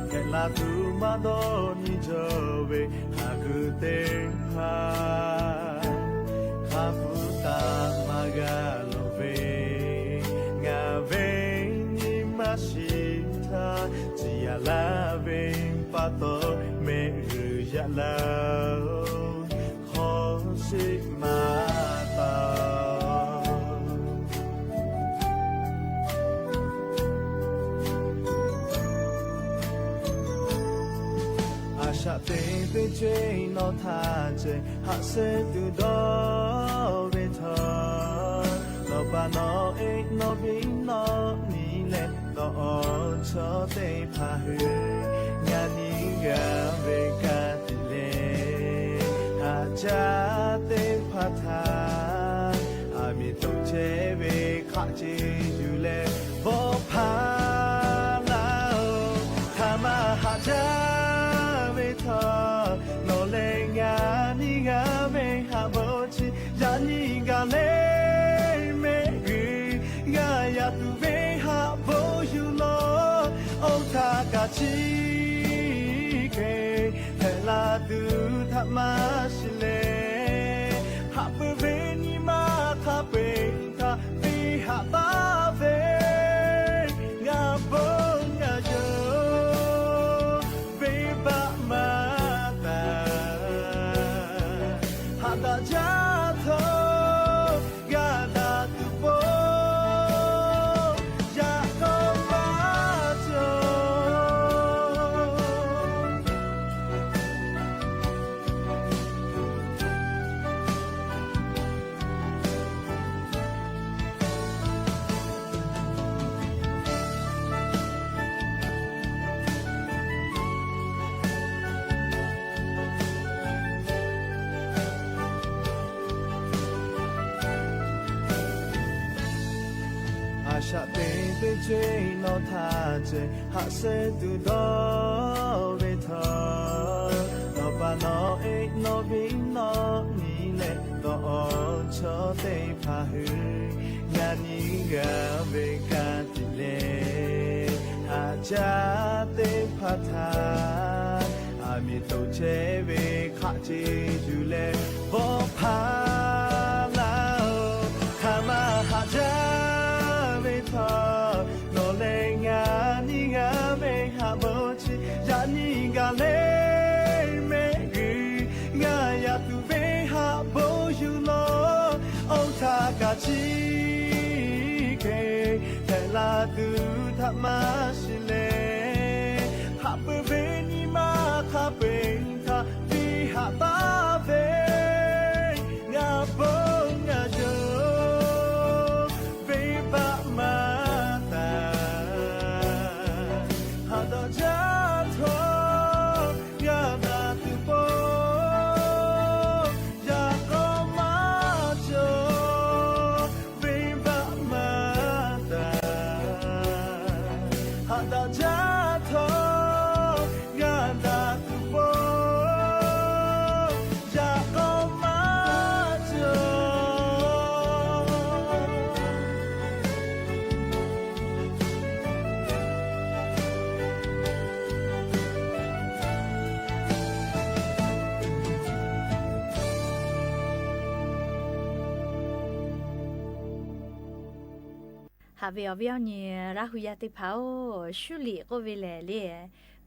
hpehꞈ la tuˬ maˇ dawˇ nyi jaw ve haˍ kuiˬ teˇ hpaˍ, hk'a hpu taˍ maˇ g'a loˍ ve, ngaˬ ve nyi ma shiˍ htaˇ, ciˍ yaꞈ laˇ ve pa taw, mehˆ g'uiˬ yaꞈ laˇ-oˬ, hk'aw sheˆ maˇ taˍ. A shaꞈ teꞈ teˇ ceuˬ nawˬ htaꞈ ceh haꞈ sheh tuˬ dawˇ ve htawˇ, nawˬ pa nawˬ e nawˬ viˉ nawˬ nyi leh nawˬ awˬ chawˇ teˇ hpaˍ hui, ngaˬ nyi g'a ve ka tiꞈ leh, haꞈ jaˇ teˇ hpaˍ htaꞈ aˬ miˍ toꞈ chehˇ ve hk'aˆ ce yuˬ leh, bawˆ hpaˇ laˇ-oˬ. Hk'aˬ ma haꞈ jaˇ ve htawˇ, nawˬ leh ngaˬ nyi g'a ve haꞈ bawˆ chi, yaꞈ nyi gaˬ leh mehˆ g'uiˬ g'a yaꞈ tuˬ ve haꞈ bawˆ yuˬ lawˬ. Oˇ htaˇ kaꞈ chi hk'e hpehꞈ la tuˬ htaꞈ maˇ shiˍ leh, haꞈ peuˬ ve nyi ma hk'a peu-eˬ htaꞈ piˇ haꞈ taˍ ve, ngaˬ bon ngaˬ yawˇ venˇbaˆ maˇ taˍ. Haꞈ daꞈ jaˇ htawˇ, g'a daꞈ tuˬ po yaꞈ k'aw maˇ cawˬ. A shaꞈ teꞈ teˇ ceuˬ nawˬ htaꞈ ceh haꞈ sheh tuˬ dawˇ ve htawˇ, nawˬ pa nawˬ e nawˬ viˉ nawˬ nyi leh nawˬ awˬ chawˇ teˇ hpaˍ hui, ngaˬ nyi g'a ve ka tiꞈ leh, haꞈ jaˇ teˇ hpaˍ htaꞈ aˬ miˍ toꞈ chehˇ ve hk'aˆ ce yuˬ leh, bawˆ hpaˇ laˇ-oˬ. Hk'aˬ ma haꞈ jaˇ ve htawˇ, nawˬ leh ngaˬ nyi g'a ve haꞈ bawˆ chi, yaꞈ nyi gaˬ leh mehˆ g'uiˬ g'a yaꞈ tuˬ ve haꞈ bawˆ yuˬ lawˬ. Oˇ htaˇ kaꞈ chi hk'e hpehꞈ la tuˬ htaꞈ maˇ shiˍ leh, haꞈ peuˬ ve nyi ma hk'a peu-eˬ htaꞈ piˇ haꞈ taˍ ve, ngaˬ bon ngaˬ yawˇ venˇbaˆ maˇ taˍ. Haꞈ daꞈ jaˇ htawˇ, g'a daꞈ tuˬ po yaꞈ k'aw maˇ cawˬ. Venˇbaˆ maˇ taˍ. Haꞈ daꞈ jaˇ htawˇ, g'a daꞈ tuˬ po yaꞈ k'aw maˇ cawˬ. Haꞈ ve awˬ viˉ awˬ nyi Laˇ hu yaˇ teˇ hpaˍ-oˬ, shuˉ liꞈ k'oˆ ve lehˬ le,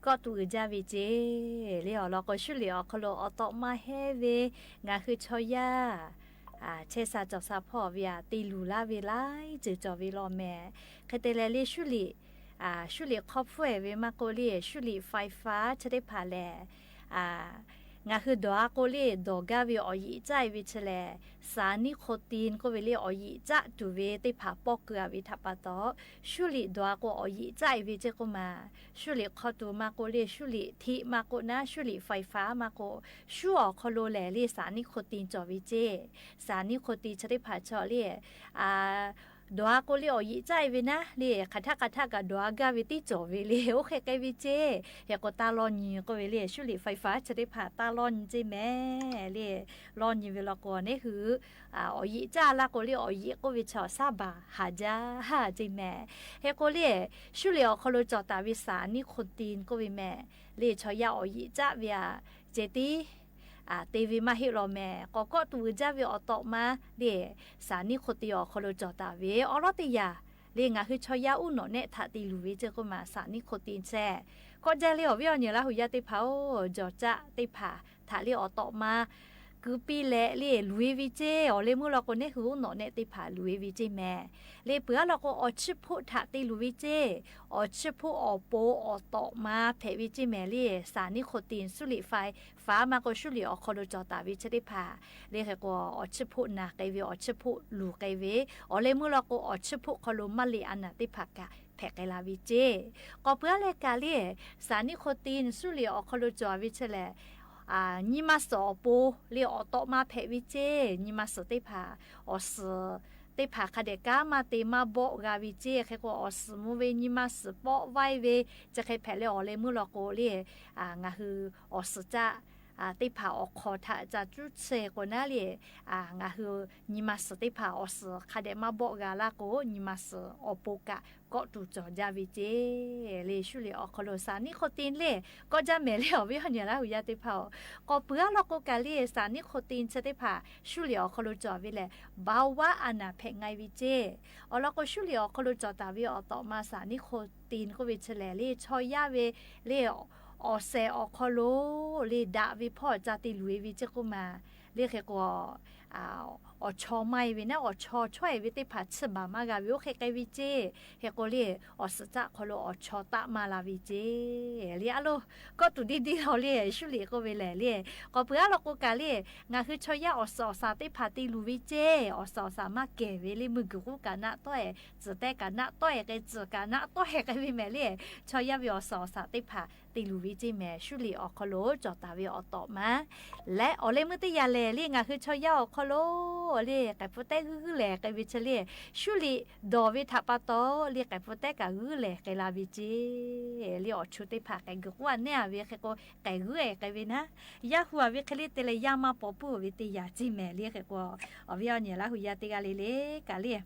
kawˆ tuˬ uiˍ jaˇ ve ceˇ le. Awˬ lawn k'o, shuˉ liꞈ awˬ hk'aw lo awˬ tawˆ maˇ heˆ ve ngaˬ hui chaw yaˇ chehˇ sha cawˬ sha hpawˇ ve aꞈ te luˬ laˇ ve laiˉ ceuˬ cawˬ ve law mehˍ. Hk'e te leh le, shuˉ liꞈ, shuˉ liꞈ hk'aw hpfuhˇ-e ve maˇ k'oˆ le, shuˉ liꞈ faiˍ faˍ chi teˇ hpaˍ lehˬ, ngaˬ hui dawˬ-a k'o le, dawˬ gaˇ ve awˬ yeꞈ caˆ-e ve chi lehˬ, saˍ niˆ hk'o ti k'oˆ ve le, awˬ yeꞈ caˆ tuˬ ve teˇ hpaˍ pawˇ keu-a ve htaꞈ pa taw, shuˉ liꞈ dawˬ-a k'o awˬ yeꞈ caˆ-e ve ceˇ k'oˆ ma. Shuˉ liꞈ hk'aw tuˬ maˇ k'oˆ le, shuˉ liꞈ htiˆ maˇ k'oˆ naˉ, shuˉ liꞈ faiˍ faˍ maˇ k'oˆ, shuˉ awˬ hk'aw lo lehˬ le, saˍ niˆ hk'o ti cawˬ ve ceˇ. Saˍ niˆ hk'o ti chi teˇ hpaˍ chaw le, a dawˬ-a k'o le awˬ yeꞈ caˆ-e ve naˉ le, hk'aˬ htaˆ hk'aˬ htaˆ kaꞈ dawˬ-a gaˇ ve tiˉ cawˬ ve le, oˇ hk'e k'ai ve ceˇ. Hk'e k'o taˇ lawˇ nyi k'oˆ ve le, shuˉ liꞈ faiˍ faˍ chi teˇ hpaˍ taˇ lawˇ nyi ceˇ mehˍ le. Lawˇ nyi ve law k'o, neˉ hui awˬ yeꞈ caˇ laˇ k'o le, awˬ yeꞈ k'oˆ ve chi awˬ saˉ baˬ haˍ jaˇ ceˇ mehˍ. Hk'e k'o le, shuˉ liꞈ awˬ hk'aw lo cawˬ taˍ ve สารนิโคติน k'oˆ ve mehˍ le, chaw yaˇ awˬ yeꞈ caˆ ve aꞈ ceh tiˉ te ve maˇ heˆ law mehˍ. K'awꞈ kawˆ tuˬ uiˍ jaˇ ve awˬ tawꞈ ma le, สารนิโคติน awˬ hk'aw lo cawˬ taˍ ve awˉ lawˉ teˇ yanˇ le, ngaˬ hui chaw yaˇ uˉ nawꞈ nehˆ htaꞈ te luˬ ve ceˇ k'oˆ ma สารนิโคติน chehˇ. Kawˆ jaˇ le awˬ viˉ awˬ nyi Laˇ huˍ yaˇ teˇ hpaˍ-oˬ, jawˬ caˆ teˇ hpaˍ htaꞈ le awˬ tawꞈ ma keu piˇ leh le luˬ-e ve ceˇ. Awˬ leh meuˇ law k'o neˉ hui uˉ nawꞈ nehˆ teˇ hpaˍ luˬ-e ve ceˇ mehˍ. Le peuˬ-a law k'o awˬ chiˇ hpoˆ htaꞈ te luˬ ve ceˇ. Awˬ chiˇ hpoˆ awˬ pon awˬ tawꞈ ma hpehꞈ ve ceˇ mehˍ le, สารนิโคติน shuˉ liꞈ faiˍ faˍ maˇ k'o shuˉ liꞈ awˬ hk'aw lo cawˬ taˍ ve chi teˇ hpaˍ le. Hk'e k'o awˬ chiˇ hpoˆ naˬ k'ai ve, awˬ chiˇ hpoˆ luˬ k'ai ve, awˬ leh meuˇ law k'o awˬ chiˇ hpoˆ hk'aw lo maˇ le a naˬ teˇ hpaˍ kaꞈ hpehꞈ k'ai la ve ceˇ. K'awꞈ peuˬ-a leh kaꞈ le สารนิโคติน shuˉ liꞈ awˬ hk'aw lo cawˬ ve chi lehˬ, nyi ma suhˍ awˬ pon le awˬ tawꞈ ma hpehꞈ ve ceˇ. Nyi ma suhˍ teˇ hpaˍ, awˬ suhˍ teˇ hpaˍ hk'a dehꞈ kanˉ maˇ te maˇ bawˆ g'a ve ceˇ. Hk'e k'o awˬ suhˍ mvuh ve nyi ma suhˍ pawˆ vaiˇ ve chi hk'e hpehꞈ leh awˬ leh meuˇ law k'o le, ngaˬ hui awˬ suhˍ caˆ teˇ hpaˍ awˬ hk'aw htaꞈ ca cuˉ tsuhˇ k'o naˉ le, ngaˬ hui nyi ma suhˍ teˇ hpaˍ awˬ suhˍ hk'a dehꞈ maˇ bawˆ g'a laˇ k'o nyi ma suhˍ awˬ pon kaꞈ kawˆ tuˬ cawˬ jaˇ ve ceˇ. Le shuˉ liꞈ awˬ hk'aw lo สารนิโคติน le kawˆ jaˇ mehˍ le awˬ viˉ awˬ nyi Laˇ huˍ yaˇ teˇ hpaˍ-oˬ. K'awꞈ peuˬ-a law k'o kaꞈ le สารนิโคติน chi teˇ hpaˍ shuˉ liꞈ awˬ hk'aw lo cawˬ ve lehˬ เบาหวาน a naˬ hpehꞈ nga ve ceˇ. Awˬ lawn k'o shuˉ liꞈ awˬ hk'aw lo cawˬ taˍ ve awˬ tawꞈ ma สารนิโคติน k'oˆ ve chi lehˬ le chaw yaˇ ve le awˬ shehˍ awˬ hk'aw lo le daꞈ ve hpawˇ ca te luˬ-e ve ceˇ k'oˆ ma. Le hk'e k'o awˬ chaw maˇ-e ve naˉ awˬ chaw chaweh ve teˇ hpaˍ chiˇ baˬ maˇ g'a ve oˇ hk'e k'ai ve ceˇ. Hk'e k'o le awˬ suhˍ caˆ hk'aw lo awˬ chaw taˆ maˇ la ve ceˇ. Le a lo kawˆ tuˬ deˇ deˇ law le shuˉ liꞈ k'oˆ ve lehˬ le, k'awꞈ peuˬ-a law k'o kaꞈ le ngaˬ hui chaw yaˇ awˬ suhˍ awˬ shaˍ teˇ hpaˍ te luˬ ve ceˇ. Awˬ suhˍ awˬ shaˍ maˇ kehˬ ve le meuˇ guiˬ k'oˆ kaꞈ naˆ tawˆ-e, tcuhˍ tehˇ kaꞈ naˆ tawˆ-e, k'ai tcuhˍ kaꞈ naˆ tawˆ-e k'ai ve mehˍ le, chaw yaˇ ve awˬ suhˍ awˬ shaˍ teˇ hpaˍ te luˬ ve ceˇ mehˍ. Shuˉ liꞈ awˬ hk'aw lo cawˬ taˍ ve awˬ tawꞈ ma leh awˬ leh meuˇ teˇ yanˇ lehˬ le ngaˬ hui chaw yaˇ awˬ hk'aw lo le k'ai pfuhˇ tehˉ g'uiˇ g'uiˇ lehˬ k'ai ve chi le shuˉ liꞈ dawˬ ve htaꞈ pa taw le k'ai pfuhˇ tehˉ kaꞈ g'uiˇ lehˬ k'ai la ve ceˇ. Le awˬ chu teˇ hpaˍ k'ai guiˬ k'oˆ-a nehˉ-a ve hk'e k'o k'ai g'uiˇ-e k'ai ve naˉ, yaˇ hu-a ve hk'e le te leh yaˇ maˇ paw puiˉ-oˬ ve teˇ yanˇ ceˇ mehˍ le hk'e k'o, awˬ viˉ awˬ nyi Laˇ huˍ yaˇ teˇ g'aˇ le le kaꞈ le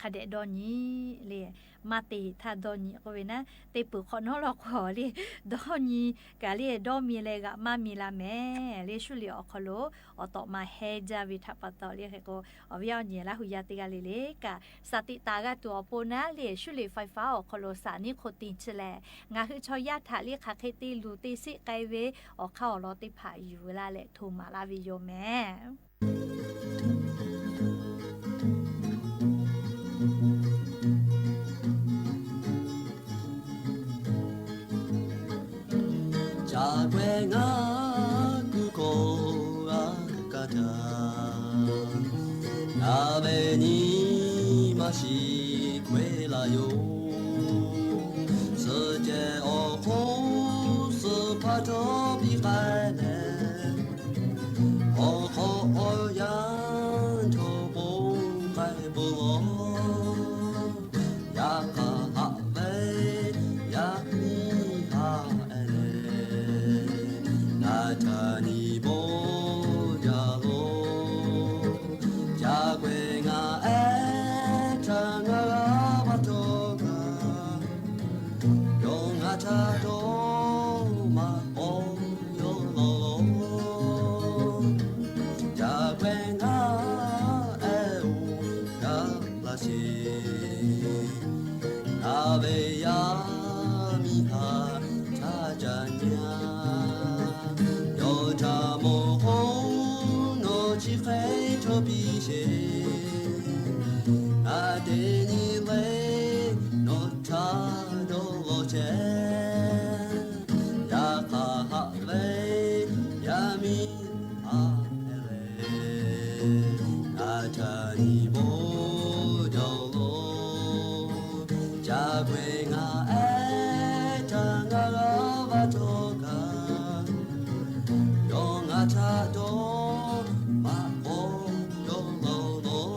hk'a dehꞈ dawˇ nyi le, maˇ te htaˇ dawˇ nyi k'oˆ ve naˉ, te peuˬ hk'awꞈ nawˉ law k'o le dawˇ nyi kaꞈ le dawˇ mi leh g'aꞈ maˇ mi la mehˍ. Le shuˉ liꞈ awˬ hk'aw lo awˬ tawꞈ ma heh jaˇ ve htaꞈ pa taw le hk'e k'o, awˬ viˉ awˬ nyi Laˇ huˍ yaˇ teˇ g'aˇ le le kaꞈ สติ taˍ g'a tuˬ awˬ pon naˉ le shuˉ liꞈ faiˍ faˍ awˬ hk'aw lo สารนิโคติน chi lehˬ ngaˬ hui chaw yaˇ htaꞈ le hk'aˬ hk'e te luˬ te sheˆ k'ai ve awˬ hk'aˇ awˬ lawn teˇ hpaˍ yuˬ laˇ leh hto maˍ laˇ ve yoˬ mehˍ. Ca k'ai ngaˬ kuˬ kawˆ g'a kaꞈ htaˇ, ngaˬ ve nyi ma shiˍ k'ai la yoˬ. Suhˍ cehˬ awˬ hk'oˆ suhˍ hpaˇ htawˇ piˇ k'ai leh, awˬ hk'aw awˬ yanˇ chaw ponˬ k'ai bon lawˬ. Yaꞈ hk'aˇ haꞈ ve yaˇ miˇ haꞈ e leh, ngaˬ htaꞈ nyi bawˇ jaˇ lawˬ. Ca k'ai ngaˬ ehˉ htaˇ ngaˬ g'a va htawˇ kaꞈ, yawˇ ngaˬ htaꞈ dawˇ maꞈ k'aw yawˇ lawˬ lawˬ. Ca k'ai ngaˬ ehˉ oˬ gaˬ la sheˍ. Ngaˬ ve yaˇ miˇ htaꞈ htaˇ ca nyi-a. Yawˇ htaꞈ mawˬ k'o nawˬ chi hk'e chaw piˇ sheˍ. Ngaˬ teˇ nyi le nawˬ htaꞈ dawˇ lawˬ chehˇ. Yaꞈ hk'aˇ haꞈ ve yaˇ miˇ haꞈ e leh, ngaˬ htaꞈ nyi bawˇ jaˇ lawˬ. Ca k'ai ngaˬ ehˉ htaˇ ngaˬ g'a va htawˇ kaꞈ, yawˇ ngaˬ htaꞈ dawˇ maꞈ k'aw yawˇ lawˬ lawˬ.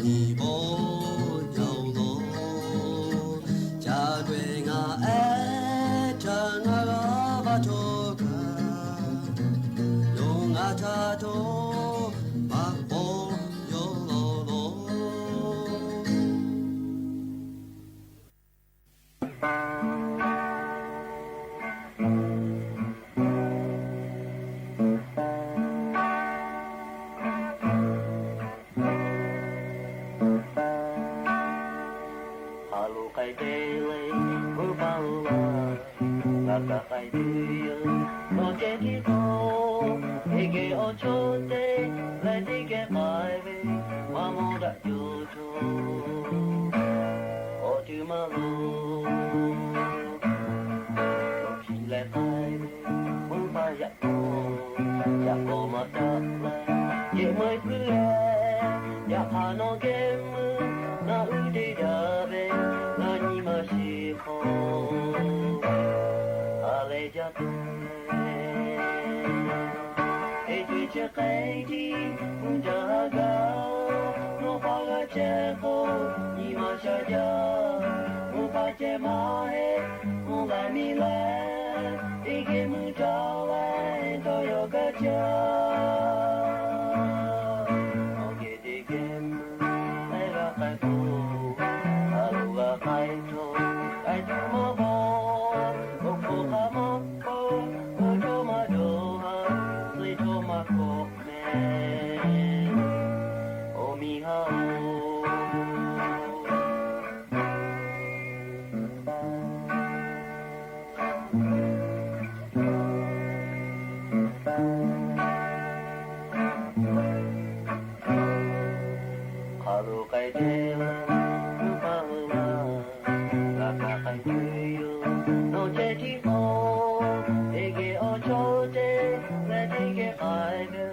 Nyi paw yaˇ-oˬ law, ca geh ngaˬ ehˉ htaˇ ngaˬ g'a va htawˇ kaꞈ, yawˇ ngaˬ htaꞈ htawˇ maˇ paw yaˇ law law. Hk'aˬ lo k'ai te leh, meuˇ paˇ lo laˇ, ngaˬ kaꞈ k'ai tuˬ yoˬ. Nawˬ ceh tiˉ k'oˆ, teˇ geh awˬ chawˇ te leh teˇ geh k'ai ve, maˇ mawˇ daꞈ jaw chaw, awˬ ceuˬ maˇ loˍ. Nawˬ hkiˬ leh k'ai ve, meuˇ paˇ yaꞈ k'aw, yaꞈ k'aw maˇ caˆ leh, yehˬ meuˇ puiˉ leh, yaꞈ hk'aˇ nawˬ geh meuˇ naˆ uˉ te daꞈ ve, ngaˬ nyi ma shiˍ hk'aw, ha lehˬ jaˇ tuˬ. Teˇ ceuˬ chi hk'e tiˉ mvuhˇ jaˇ ha gaˇ, nawˬ pa g'a chehˇ k'o, nyi ma sha jaˇ. Mvuhˇ pa ceh maˇ heˆ, mvuhˇ laiˉ miˇ leh, teˇ geh mvuhˇ jaˇ leh dawˇ yaw gaˇ jaˇ. Awˬ geh teˇ geh mvuhˇ leh g'a k'ai k'o, a lo g'a k'ai cawˬ, k'ai tuˬ maˇ bawˬ. Awˬ hk'oˆ hk'a maˇ k'oˆ, awˬ cawˇ maˇ dawˬ ha, leh cawˇ maˇ kawꞈ mehˍ, awˬ miˇ haˉ-oˬ. Hk'aˬ lo k'ai te leh, meuˇ paˇ lo laˇ, ngaˬ kaꞈ k'ai tuˬ yoˬ. Nawˬ ceh tiˉ k'oˆ, teˇ geh awˬ chawˇ te leh teˇ geh k'ai ve,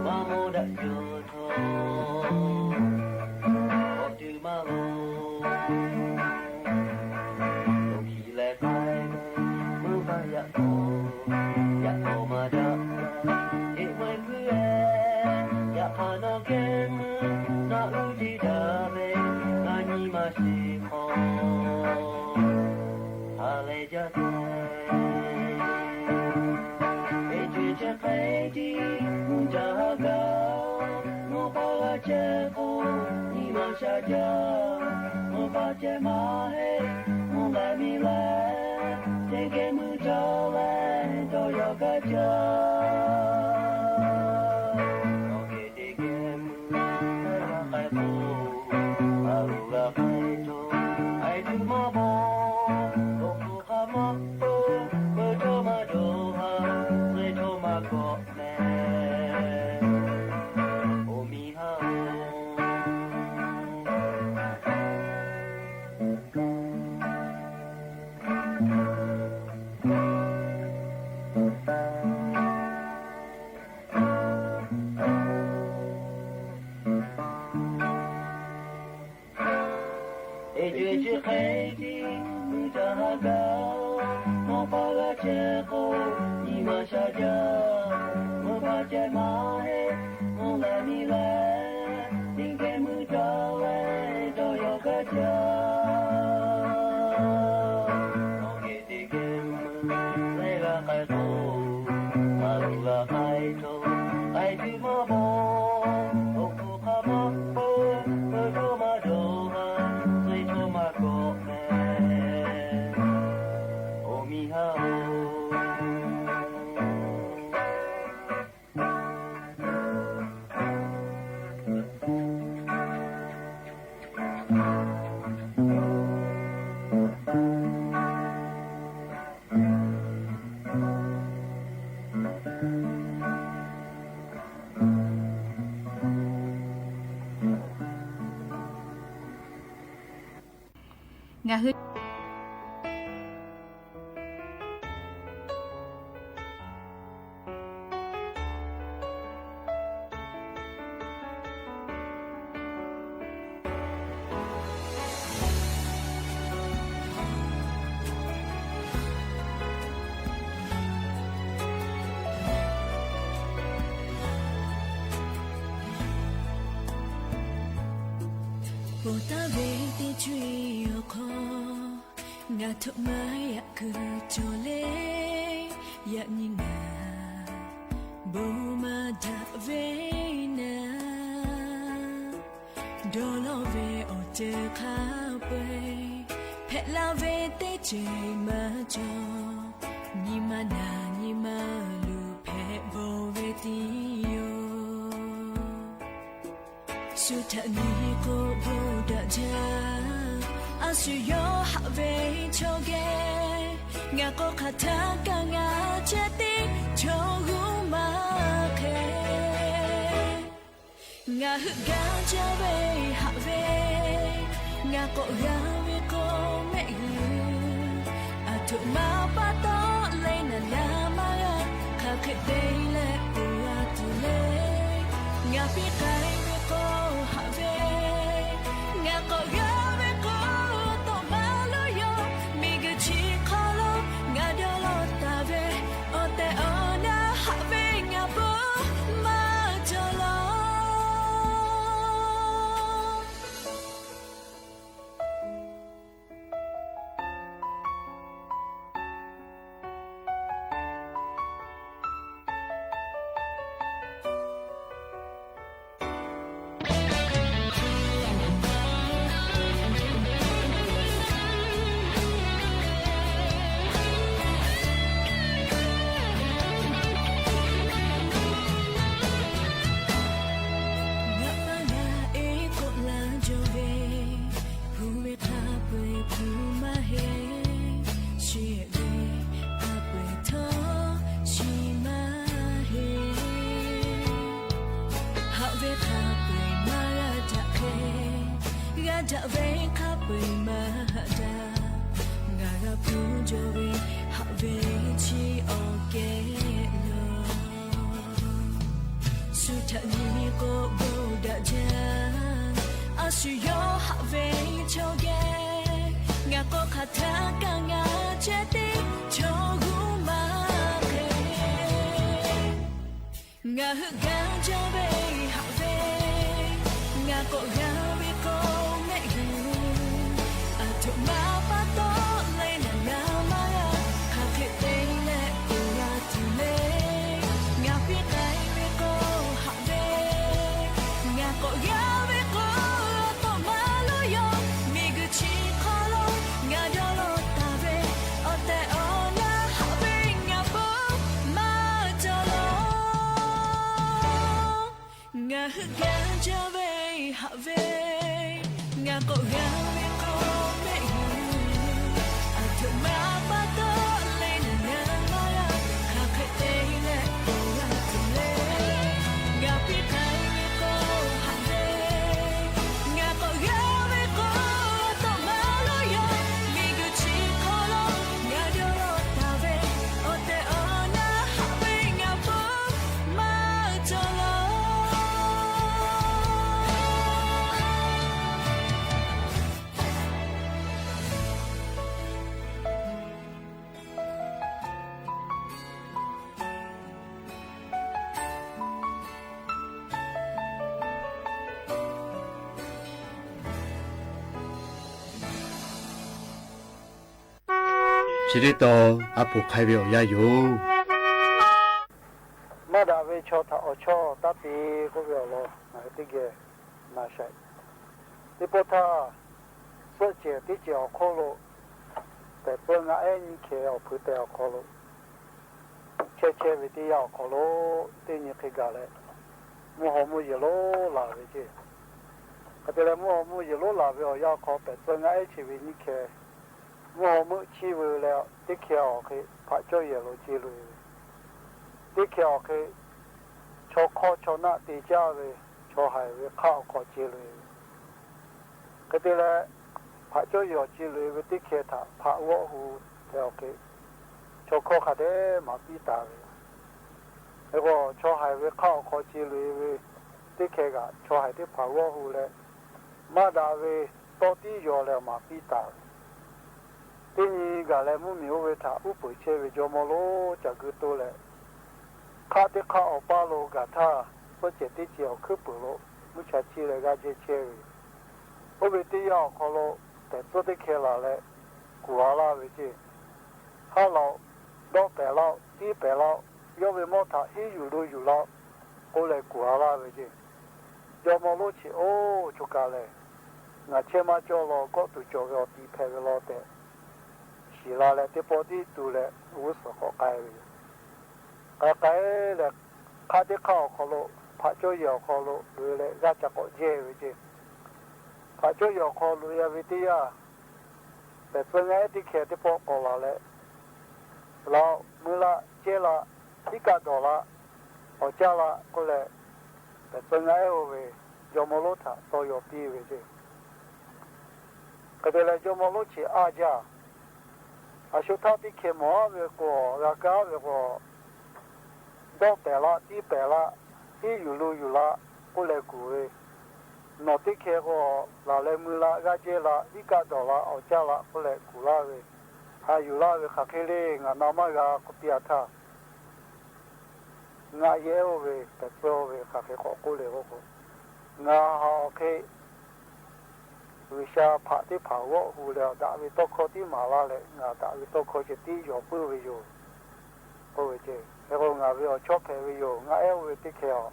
maˇ mawˇ daꞈ jaw chaw, awˬ ceuˬ maˇ loˍ. Nawˬ hkiˬ leh k'ai ve, meuˇ paˇ yaꞈ k'aw, yaꞈ k'aw maˇ caˆ. Yehˬ meuˇ puiˉ leh, yaꞈ hk'aˇ nawˬ geh meuˇ naˆ uˉ te daꞈ ve, ngaˬ nyi ma shiˍ hk'aw, ha lehˬ jaˇ tuˬ. Teˇ ceuˬ chi hk'e tiˉ mvuhˇ jaˇ ha gaˇ, nawˬ pa g'a chehˇ k'o, nyi ma sha jaˇ. Mvuhˇ pa ceh maˇ heˆ, mvuhˇ laiˉ miˇ leh, teˇ geh mvuhˇ jaˇ leh dawˇ yaw gaˇ jaˇ. Nawˬ geh teˇ geh mvuhˇ leh g'a k'ai k'o, a lo g'a k'ai cawˬ, k'ai tuˬ maˇ bawˬ. Awˬ hk'oˆ hk'a maˇ k'oˆ, meuˇ cawˇ maˇ dawˬ ha, leh cawˇ maˇ kawꞈ mehˍ, awˬ miˇ haˉ-oˬ. Teˇ ceuˬ chi hk'e tiˉ mvuhˇ jaˇ ha gaˇ, nawˬ pa g'a chehˇ k'o, nyi ma sha jaˇ. Mvuhˇ pa ceh maˇ heˆ, mvuhˇ laiˉ miˇ leh, teˇ geh mvuhˇ jaˇ leh dawˇ yaw gaˇ jaˇ. Nawˬ geh teˇ geh mvuhˇ leh g'a k'ai k'o, a lo g'a k'ai cawˬ, k'ai tuˬ maˇ bawˬ. Awˬ hk'oˆ hk'a maˇ k'oˆ, meuˇ cawˇ maˇ dawˬ ha, leh cawˇ maˇ kawꞈ mehˍ, awˬ miˇ haˉ-oˬ. Ngaˬ hui Ponˬ taˍ ve teˇ co-e awˬ hk'aw, ngaˬ htoꞈ ma yaꞈ kuiˬ cawˬ le. Yaꞈ nyi ngaˬ bon maˇ daꞈ ve naˍ, dawˇ lawˇ ve awˬ ceuˬ hk'a peu-eˬ hpehꞈ la ve teˇ ceuˬ maˇ cawˬ. Nyi ma naˍ nyi ma luˬ hpehꞈ bawˬ ve tiˉ yoˬ. Shu htaꞈ nyi k'o bon daꞈ jaˇ. A shu yawˇ haꞈ ve chaw geh, ngaˬ k'o hk'aˬ htaˇ kaꞈ ngaˬ ceh tiˉ chaw g'uˇ maˇ hk'e. Ngaˬ hui gaˇ jaˇ ve haꞈ ve, ngaˬ k'awꞈ g'a ve k'o mehˆ g'uiˬ. Aˬ htoꞈ ma pa taw leh naˍ yaˇ maˇ g'a, hk'aˬ hk'e te leh uˬ g'a tuˬ le. Ngaˬ piˇ k'ai ve k'o haꞈ ve, ngaˬ k'awꞈ g'a ve k'o tawˇ maˇ loˇ yaw. Miˬguiˬ chi hk'aw lo ngaˬ dawˇ lawˇ taˍ ve, awˬ tehˬ awˬ na haꞈ ve ngaˬ bon maˇ cawˬ law. Ngaˬ pa ngaˬ e k'oˆ la jaw ve, hpu ve hk'a peu-eˬ hpu maˇ heˆ. Sheˍ ve hk'a peu-eˬ htawˇ chi maˇ heˆ. Haꞈ ve hk'a peu-eˬ maˇ g'a daꞈ hk'e, g'a daꞈ ve hk'a peu-eˬ maˇ haꞈ daꞈ. Ngaˬ g'a hpu jaw ve haꞈ ve chi awˬ kehˉ yoˬ. Shu htaꞈ nyi k'o bon daꞈ jaˇ. A shu yawˇ haꞈ ve chaw geh, ngaˬ k'o hk'aˬ htaˇ kaꞈ ngaˬ ceh tiˉ chaw g'uˇ maˇ hk'e. Ngaˬ hui gaˇ jaˇ ve haꞈ ve, ngaˬ k'awꞈ g'a ve k'o mehˆ g'uiˬ. Aˬ htoꞈ ma pa taw leh naˍ yaˇ maˇ g'a, hk'aˬ hk'e te leh uˬ g'a tuˬ le. Ngaˬ piˇ k'ai ve k'o haꞈ ve, ngaˬ k'awꞈ g'a ve k'o tawˇ maˇ loˇ yaw. Miˬguiˬ chi hk'aw lo ngaˬ dawˇ lawˇ taˍ ve, awˬ tehˬ awˬ na haꞈ ve ngaˬ bon maˇ cawˬ law. Ngaˬ hui gaˇ jaˇ ve haꞈ ve, ngaˬ k'awꞈ g'a ve k'o mehˆ g'uiˬ. Aˬ htoꞈ ma pa taw leh naˍ yaˇ maˇ g'a, hk'aˬ hk'e te leh uˬ g'a tuˬ le. Ngaˬ piˇ k'ai ve k'o haꞈ ve, ngaˬ k'awꞈ g'a ve k'o tawˇ maˇ loˇ yaw. Miˬguiˬ chi hk'aw lo ngaˬ dawˇ lawˇ taˍ ve, awˬ tehˬ awˬ na haꞈ ve ngaˬ bon maˇ cawˬ law. Chi teˇ taw a poˍ hk'ai ve awˬ yanˇ yoˬ. Maˇ daꞈ ve chaw htaꞈ awˬ chawˇ taˇ te k'oˆ ve awˬ lawn ngaˬ hui teˇ geh na sha. Teˇ pawˆ htaˇ, suhˆ cehˬ teˇ cehˬ awˬ hk'oˆ lo, pehˬ peuˇ ngaˆ ehˉ nyiˇ hkeh awˬ hpui tehˬ awˬ hk'aw lo, chehˇ chehˇ ve teˇ yanˇ awˬ hk'aw lo, teˇ nyi hk'e gaˬ leh, mvuhˇ haw mvuhˇ yeˬ lonˉ laˬ ve ceˇ. Hk'e te leh mvuhˇ haw mvuhˇ yeˬ lonˉ laˬ ve awˬ yanˇ awˬ hk'aw pehˬ peuˇ ngaˆ ehˉ chi ve nyiˇ hkeh mvuhˇ haw meuˆ chiˇ ve leh, teˇ hkeh awˬ hk'e hpaꞈ cawˇ yehˬ lo ce loꞈ-e ve, teˇ hkeh awˬ hk'e chaw hk'awˇ chaw naˆ te caˇ ve, chaw haiˬ ve hk'aˆ awˬ hk'aw ce loꞈ-e ve, hk'e te leh, hpaꞈ cawˇ yehˬ awˬ ce loꞈ-e ve teˇ hkeh htaꞈ hpaꞈ g'awˆ hu tehꞈ awˬ hk'e, chaw hkawˇ hk'a dehꞈ maˍ piˇ taˍ ve. Hk'e k'o, chaw haiˬ ve hk'aˆ awˬ hk'aw ce loꞈ-e ve teˇ hkeh kaꞈ, chaw haiˬ teˇ hpaˍ g'awˆ hu leh, maˇ daꞈ ve tawˇ tiˉ yaw leh maˍ piˇ taˍ ve. Teˇ nyi gaˬ leh mvuhˇ miˬ oˇ ve htaꞈ uˉ peunˍ chehˇ ve jawˇ mawˇ lonˉ ca gui toˇ leh, hk'aˆ teˇ hk'aˆ awˬ paˇ lo gaˬ htaˇ, suhˆ cehˬ teˇ cehˬ awˬ hkuiˉ peuˬ lo mvuhˇ cha chiˇ leh g'aˇ jehˇ chehˇ ve yoˬ. Oˇ ve teˇ yanˇ awˬ hk'aw lo, pehˬ tcuhˇ teˇ hkeh laˬ leh kuˬ a laˇ ve ceˇ. Haˉ laˬ-oꞈ, dawˆ pehˍ laˇ-oꞈ, tiˉ pehˍ laˇ-oꞈ, yawˇ ve mawˇ htaꞈ hiˉ yuˬ lu yuˬ laˇ-oꞈ k'oˆ leh kuˬ a laˇ ve ceˇ. Jawˇmawˇ lonˉ chi oˇ choˬ kaˬ lehˬ, ngaˬ chehˇ maˇ cawˇ law, kawˆ tuˬ cawˬ ve awˬ tiˍ hpehꞈ ve law tehꞈ shiˍ la leh, teˇ pawˆ tiˉ tuˬ leh g'uˇ suhˍ k'awꞈ k'ai ve yoˬ. K'ai k'ai lehˬ, hk'aˆ teˇ hk'aˆ awˬ hk'aw lo, hpaꞈ cawˇ yehˬ awˬ hk'aw lo loꞈ e leh g'aˇ ca k'awꞈ jehˇ ve ceˇ. Hpaꞈ cawˇ yehˬ awˬ hk'aw loꞈ e ve teˇ yanˇ, pehˬ tcuhˇ ngaˇ ehˉ teˇ hkeh teˇ pawˆ k'awꞈ laˬ leh, Laˬ-oꞈ, mui laˇ, cehˇ laˇ, tiˉ kaˆ dawˬ laˇ, awˬ caˇ laˇ k'oˆ leh, pehˬ tcuhˇ ngaˇ ehˉ oˇ ve jawˇmawˇ lonˉ htaꞈ tawˇ yaw piˇ ve ceˇ. Hk'e te leh jawˇmawˇ lonˉ chi aˇ jaˇ. A shu htaˇ teˇ hkeh mawˬ aˉ ve k'o, g'a kaˇ aˉ ve k'o, dawˆ pehˍ laˇ, tiˉ pehˍ laˇ, hiˉ yuˬ lu yuˬ laˇ k'oˆ leh kuˬ ve, nawˬ teˇ hkeh k'o, laˬ leh mui laˇ, g'aˇ jehˇ laˇ, tiˉ kaˆ dawˬ laˇ, awˬ caˇ laˇ k'oˆ leh kuˬ laˇ ve, haꞈ yuˬ laˇ ve hk'aˬ hk'e le, ngaˬ na maˇ g'a k'oˆ piˇ a htaˇ, ngaˇ ehˉ oˇ ve pehˬ tcuhˇ oˇ ve hk'aˬ hk'e k'awꞈ k'oˆ le k'oˆ k'o, ngaˬ haꞈ awˬ hk'e G'uiˬsha hpaꞈ teˇ hpaˍ g'awˆ hu leh, daꞈ ve tawˇ hkawˇ tiˉ maˍ laˇ leh, ngaˬ daꞈ ve tawˇ hkawˇ ceh tiˉ yaw puiˉ ve yoˬ k'oˆ ve ceˇ. Hk'e k'o, ngaˬ ve awˬ chawˇ hpehꞈ ve yoˬ. Ngaˇ ehˉ oˇ ve teˇ hkeh a,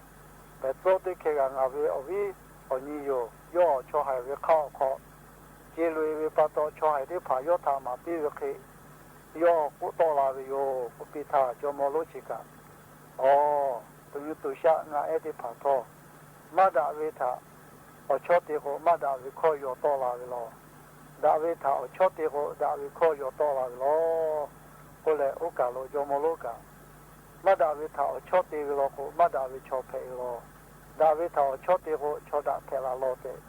pehˬ tcuhˇ teˇ hkeh g'aꞈ ngaˬ ve awˬ viˉ awˬ nyi yoˬ. Yawˇ awˬ chaw haiˬ ve hk'aˇ awˬ hk'aw ce loꞈ e ve pa taw, chaw haiˬ teˇ hpaˍ yawˇ htaꞈ maˍ piˇ ve hk'e, yawˇ k'oˆ tawˆ la ve yoˬ k'oˆ piˇ htaˇ, jawˇmawˇ lonˉ chi kaꞈ, Aˬ, to nyi to shaˆ ngaˇ ehˉ teˇ hpaˍ htawˇ, maˇ daꞈ ve htaꞈ awˬ chawˇ te k'o, maˇ daꞈ ve hkawˇ yaw tawˆ la ve law. Daꞈ ve htaꞈ awˬ chawˇ te k'o, daꞈ ve hkawˇ yaw tawˆ la ve law k'oˆ leh, oˇ kaˬ lo jawˇmawˇ lonˉ kaꞈ, maˇ daꞈ ve htaꞈ awˬ chawˇ te ve law k'o, maˇ daꞈ ve chaw hpehꞈ ve law. Daꞈ ve htaꞈ awˬ chawˇ te k'o, chaw daꞈ hpehꞈ la law tehꞈ,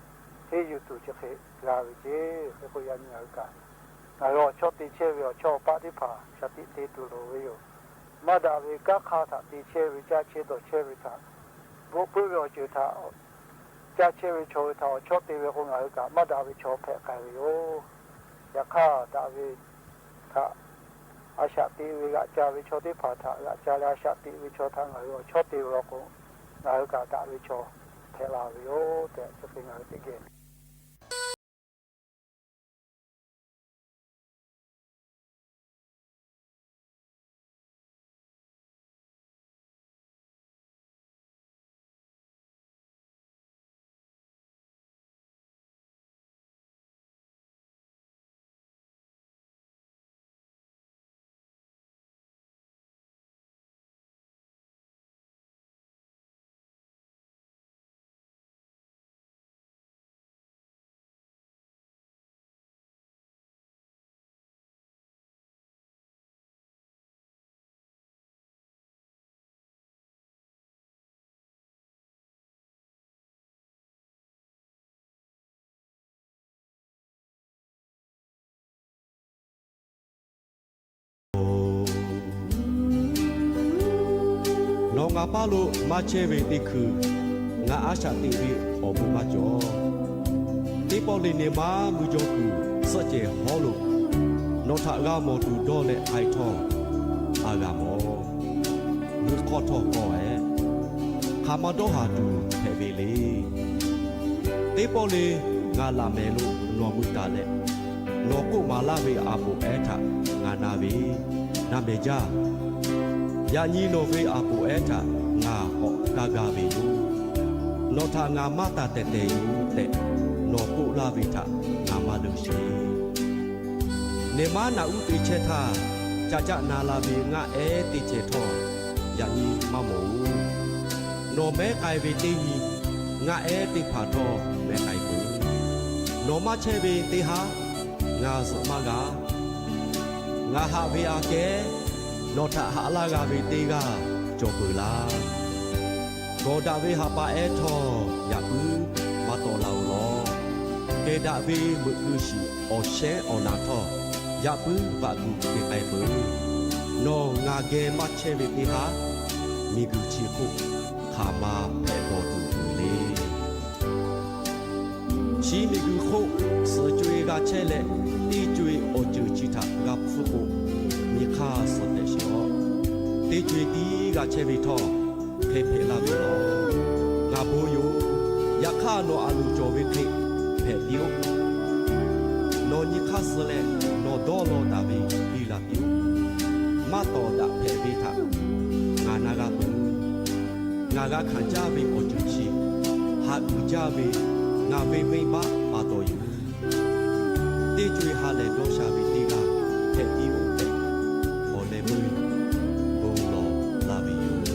henˇ yuˬ tuˬ chi hk'e g'a ve ceˇ. Hk'e k'o, yaꞈ nyi ngaˬ hui kaꞈ, ngaˬ hui awˬ chawˇ te chehˇ ve awˬ chawˇ awˬ paˆ teˇ hpaˍ shaˍ tiꞈ te tuˬ loˍ ve yoˬ. Maˇ daꞈ ve kanˉ hk'aˇ htaꞈ te chehˇ ve, caˇ chehˇ dawˬ chehˇ ve htaꞈ, bvuhꞈ puiˉ ve awˬ ceuˬ htaꞈ caˇ chehˇ ve chaw hui htaꞈ awˬ chawˇ te ve k'o, ngaˬ hui kaꞈ maˇ daꞈ ve chaw hpehꞈ k'ai ve yoˬ. Yaꞈ hk'aˇ, daꞈ ve htaꞈ a shaꞈ teꞈ ve g'aꞈ ca ve chaw teˇ hpaˍ htaꞈ g'aꞈ ca leh, a shaꞈ teꞈ ve chaw htaꞈ ngaˬ hui awˬ chawˇ te ve law k'o, ngaˬ hui kaꞈ daꞈ ve chaw hpehꞈ la ve yoˬ tehꞈ, chi hk'e ngaˬ hui teˇ geh Nawˬ ngaˬ paˇ lo maˇ chehˇ ve teˇ hkui, ngaˬ a shaꞈ teꞈ ve awˬ bon maˇ cawˬ. Teˇ pawˆ le nehˬ maˇ mui jaw kuiˬ suhˆ cehˬ hawˉ lo nawˬ htaꞈ g'a mawˬ tuˬ dawˇ leh k'ai htawˇ, a g'a mawˬ. Mui hk'awˇ htawˇ kawˆ ehˉ, hk'aˬ ma dawˇ haˍ tuˬ hpehꞈ ve le. Teˇ pawˆ le ngaˬ laꞈ mehˍ lo nawˬ mui taˍ leh, nawˬ k'oˆ maˍ laˇ ve a poˍ ehˉ htaꞈ ngaˬ na ve, naˬ mehˍ jaˇ. Yaꞈ nyi nawˬ ve a poˍ ehˉ htaꞈ ngaˬ k'awꞈ gaˇ gaˇ ve yoˬ. Nawˬ htaꞈ ngaˬ maˇ taˍ tehˬ tehˬ yoˬ tehꞈ, nawˬ k'oˆ laˇ ve htaꞈ ngaˬ maˇ leuˬ sheˍ. Nehˬ maˉ naꞈ uˉ te chehˇ htaˇ, ca caˆ na la ve ngaˆ ehˉ teˇ ceh htawˇ, yaꞈ nyi maˇ mawˬ-oˬ. Nawˬ mehˉ k'ai ve teˇ nyi, ngaˆ ehˉ teˇ hpaˍ htawˇ mehˉ k'ai peuˬ. Nawˬ maˇ chehˇ ve teˇ haˉ, ngaˬ zuhꞈ maˇ g'a. Ngaˬ haꞈ ve aꞈ kehˉ, nawˬ htaꞈ haꞈ laˇ g'a ve teˇ g'aˇ cawˬ peuˬ laˇ. Gawˬ daꞈ ve haꞈ pa ehˉ htawˇ yaꞈ puiˉ maˇ tawˆ la-oˬ law. Kehˬ daꞈ ve meuꞈ keu shiˍ awˬ shehnˉ awˬ na htawˇ, yaꞈ puiˉ vaꞈ tuˬ te k'ai peuˬ. Nawˬ ngaˬ geh maˇ chehˇ ve teˇ haˉ, miˬguiˬ chi hk'oˆ hk'aˬ ma hpehꞈ bawˬ tuˬ uiˍ le. Chi miˬguiˬ hk'oˆ suhˍ co-e g'a chehˇ leh, teˇ co-e awˬ ceuˬ chi htaꞈ g'a hpfuhˇ k'o, nyi hk'aˇ suhˍ hpehꞈ sheˍ-oꞈ. Teˇ co-e tiˉ g'a chehˇ ve htawˇ, hk'e hpehꞈ laˇ ve yoˬ. Ngaˬ bon yoˬ. Yaꞈ hk'aˇ nawˬ aˬ loˍ cawˬ ve hk'e hpehꞈ piˇ-oˆ. Nyi hk'aˇ suh leh nawˬ dawˇ law taˍ ve G'uiˬ laˬ piˇ-oˆ. Maˇ tawˍ daꞈ hpehꞈ ve htaꞈ ngaˬ na g'a peuˬ. Ngaˬ g'a hkanˍ caˇ ve awˬ ceuˬ chi haꞈ uiˍ jaˇ ve ngaˬ ve venˇ baˆ pa taw yoˬ. Teˇ co-e ha lehˬ dawˇ sha ve teˇ g'aˇ hpehꞈ piˇ-oˆ tehꞈ, awˬ leh meuˇ bon lawˬ la ve yoˬ.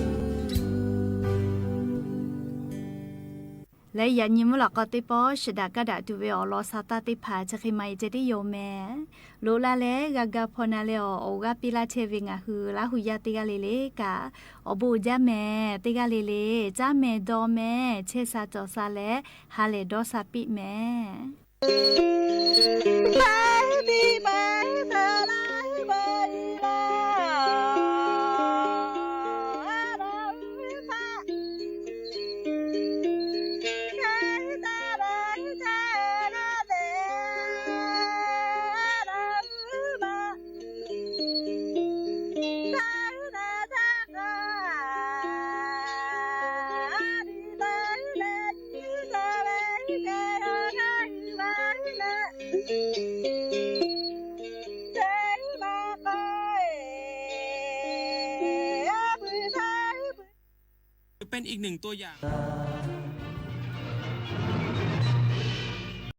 Leh yaꞈ nyi mvuhˇ laˬ k'aw teˇ pawˆ shiˍ daꞈ kaˇ daꞈ tuˬ ve awˬ lawn sa taˇ teˇ hpaˍ chi hk'e ma-e ceh tiˉ yoˬ mehˍ. Loꞈ la leh g'a ga hpaw na leh awˬ, awˬ g'aˇ piˇ laˇ chehˇ ve ngaˬ hui Laˇ hu yaˇ teˇ g'aˇ le le kaꞈ, awˬ bon uiˍ jaˇ mehˍ. Teˇ g'aˇ le le caˇ mehˍ dawˇ mehˍ, chehˇ sha cawˬ sha leh ha lehˬ dawˇ sha piˇ mehˍ.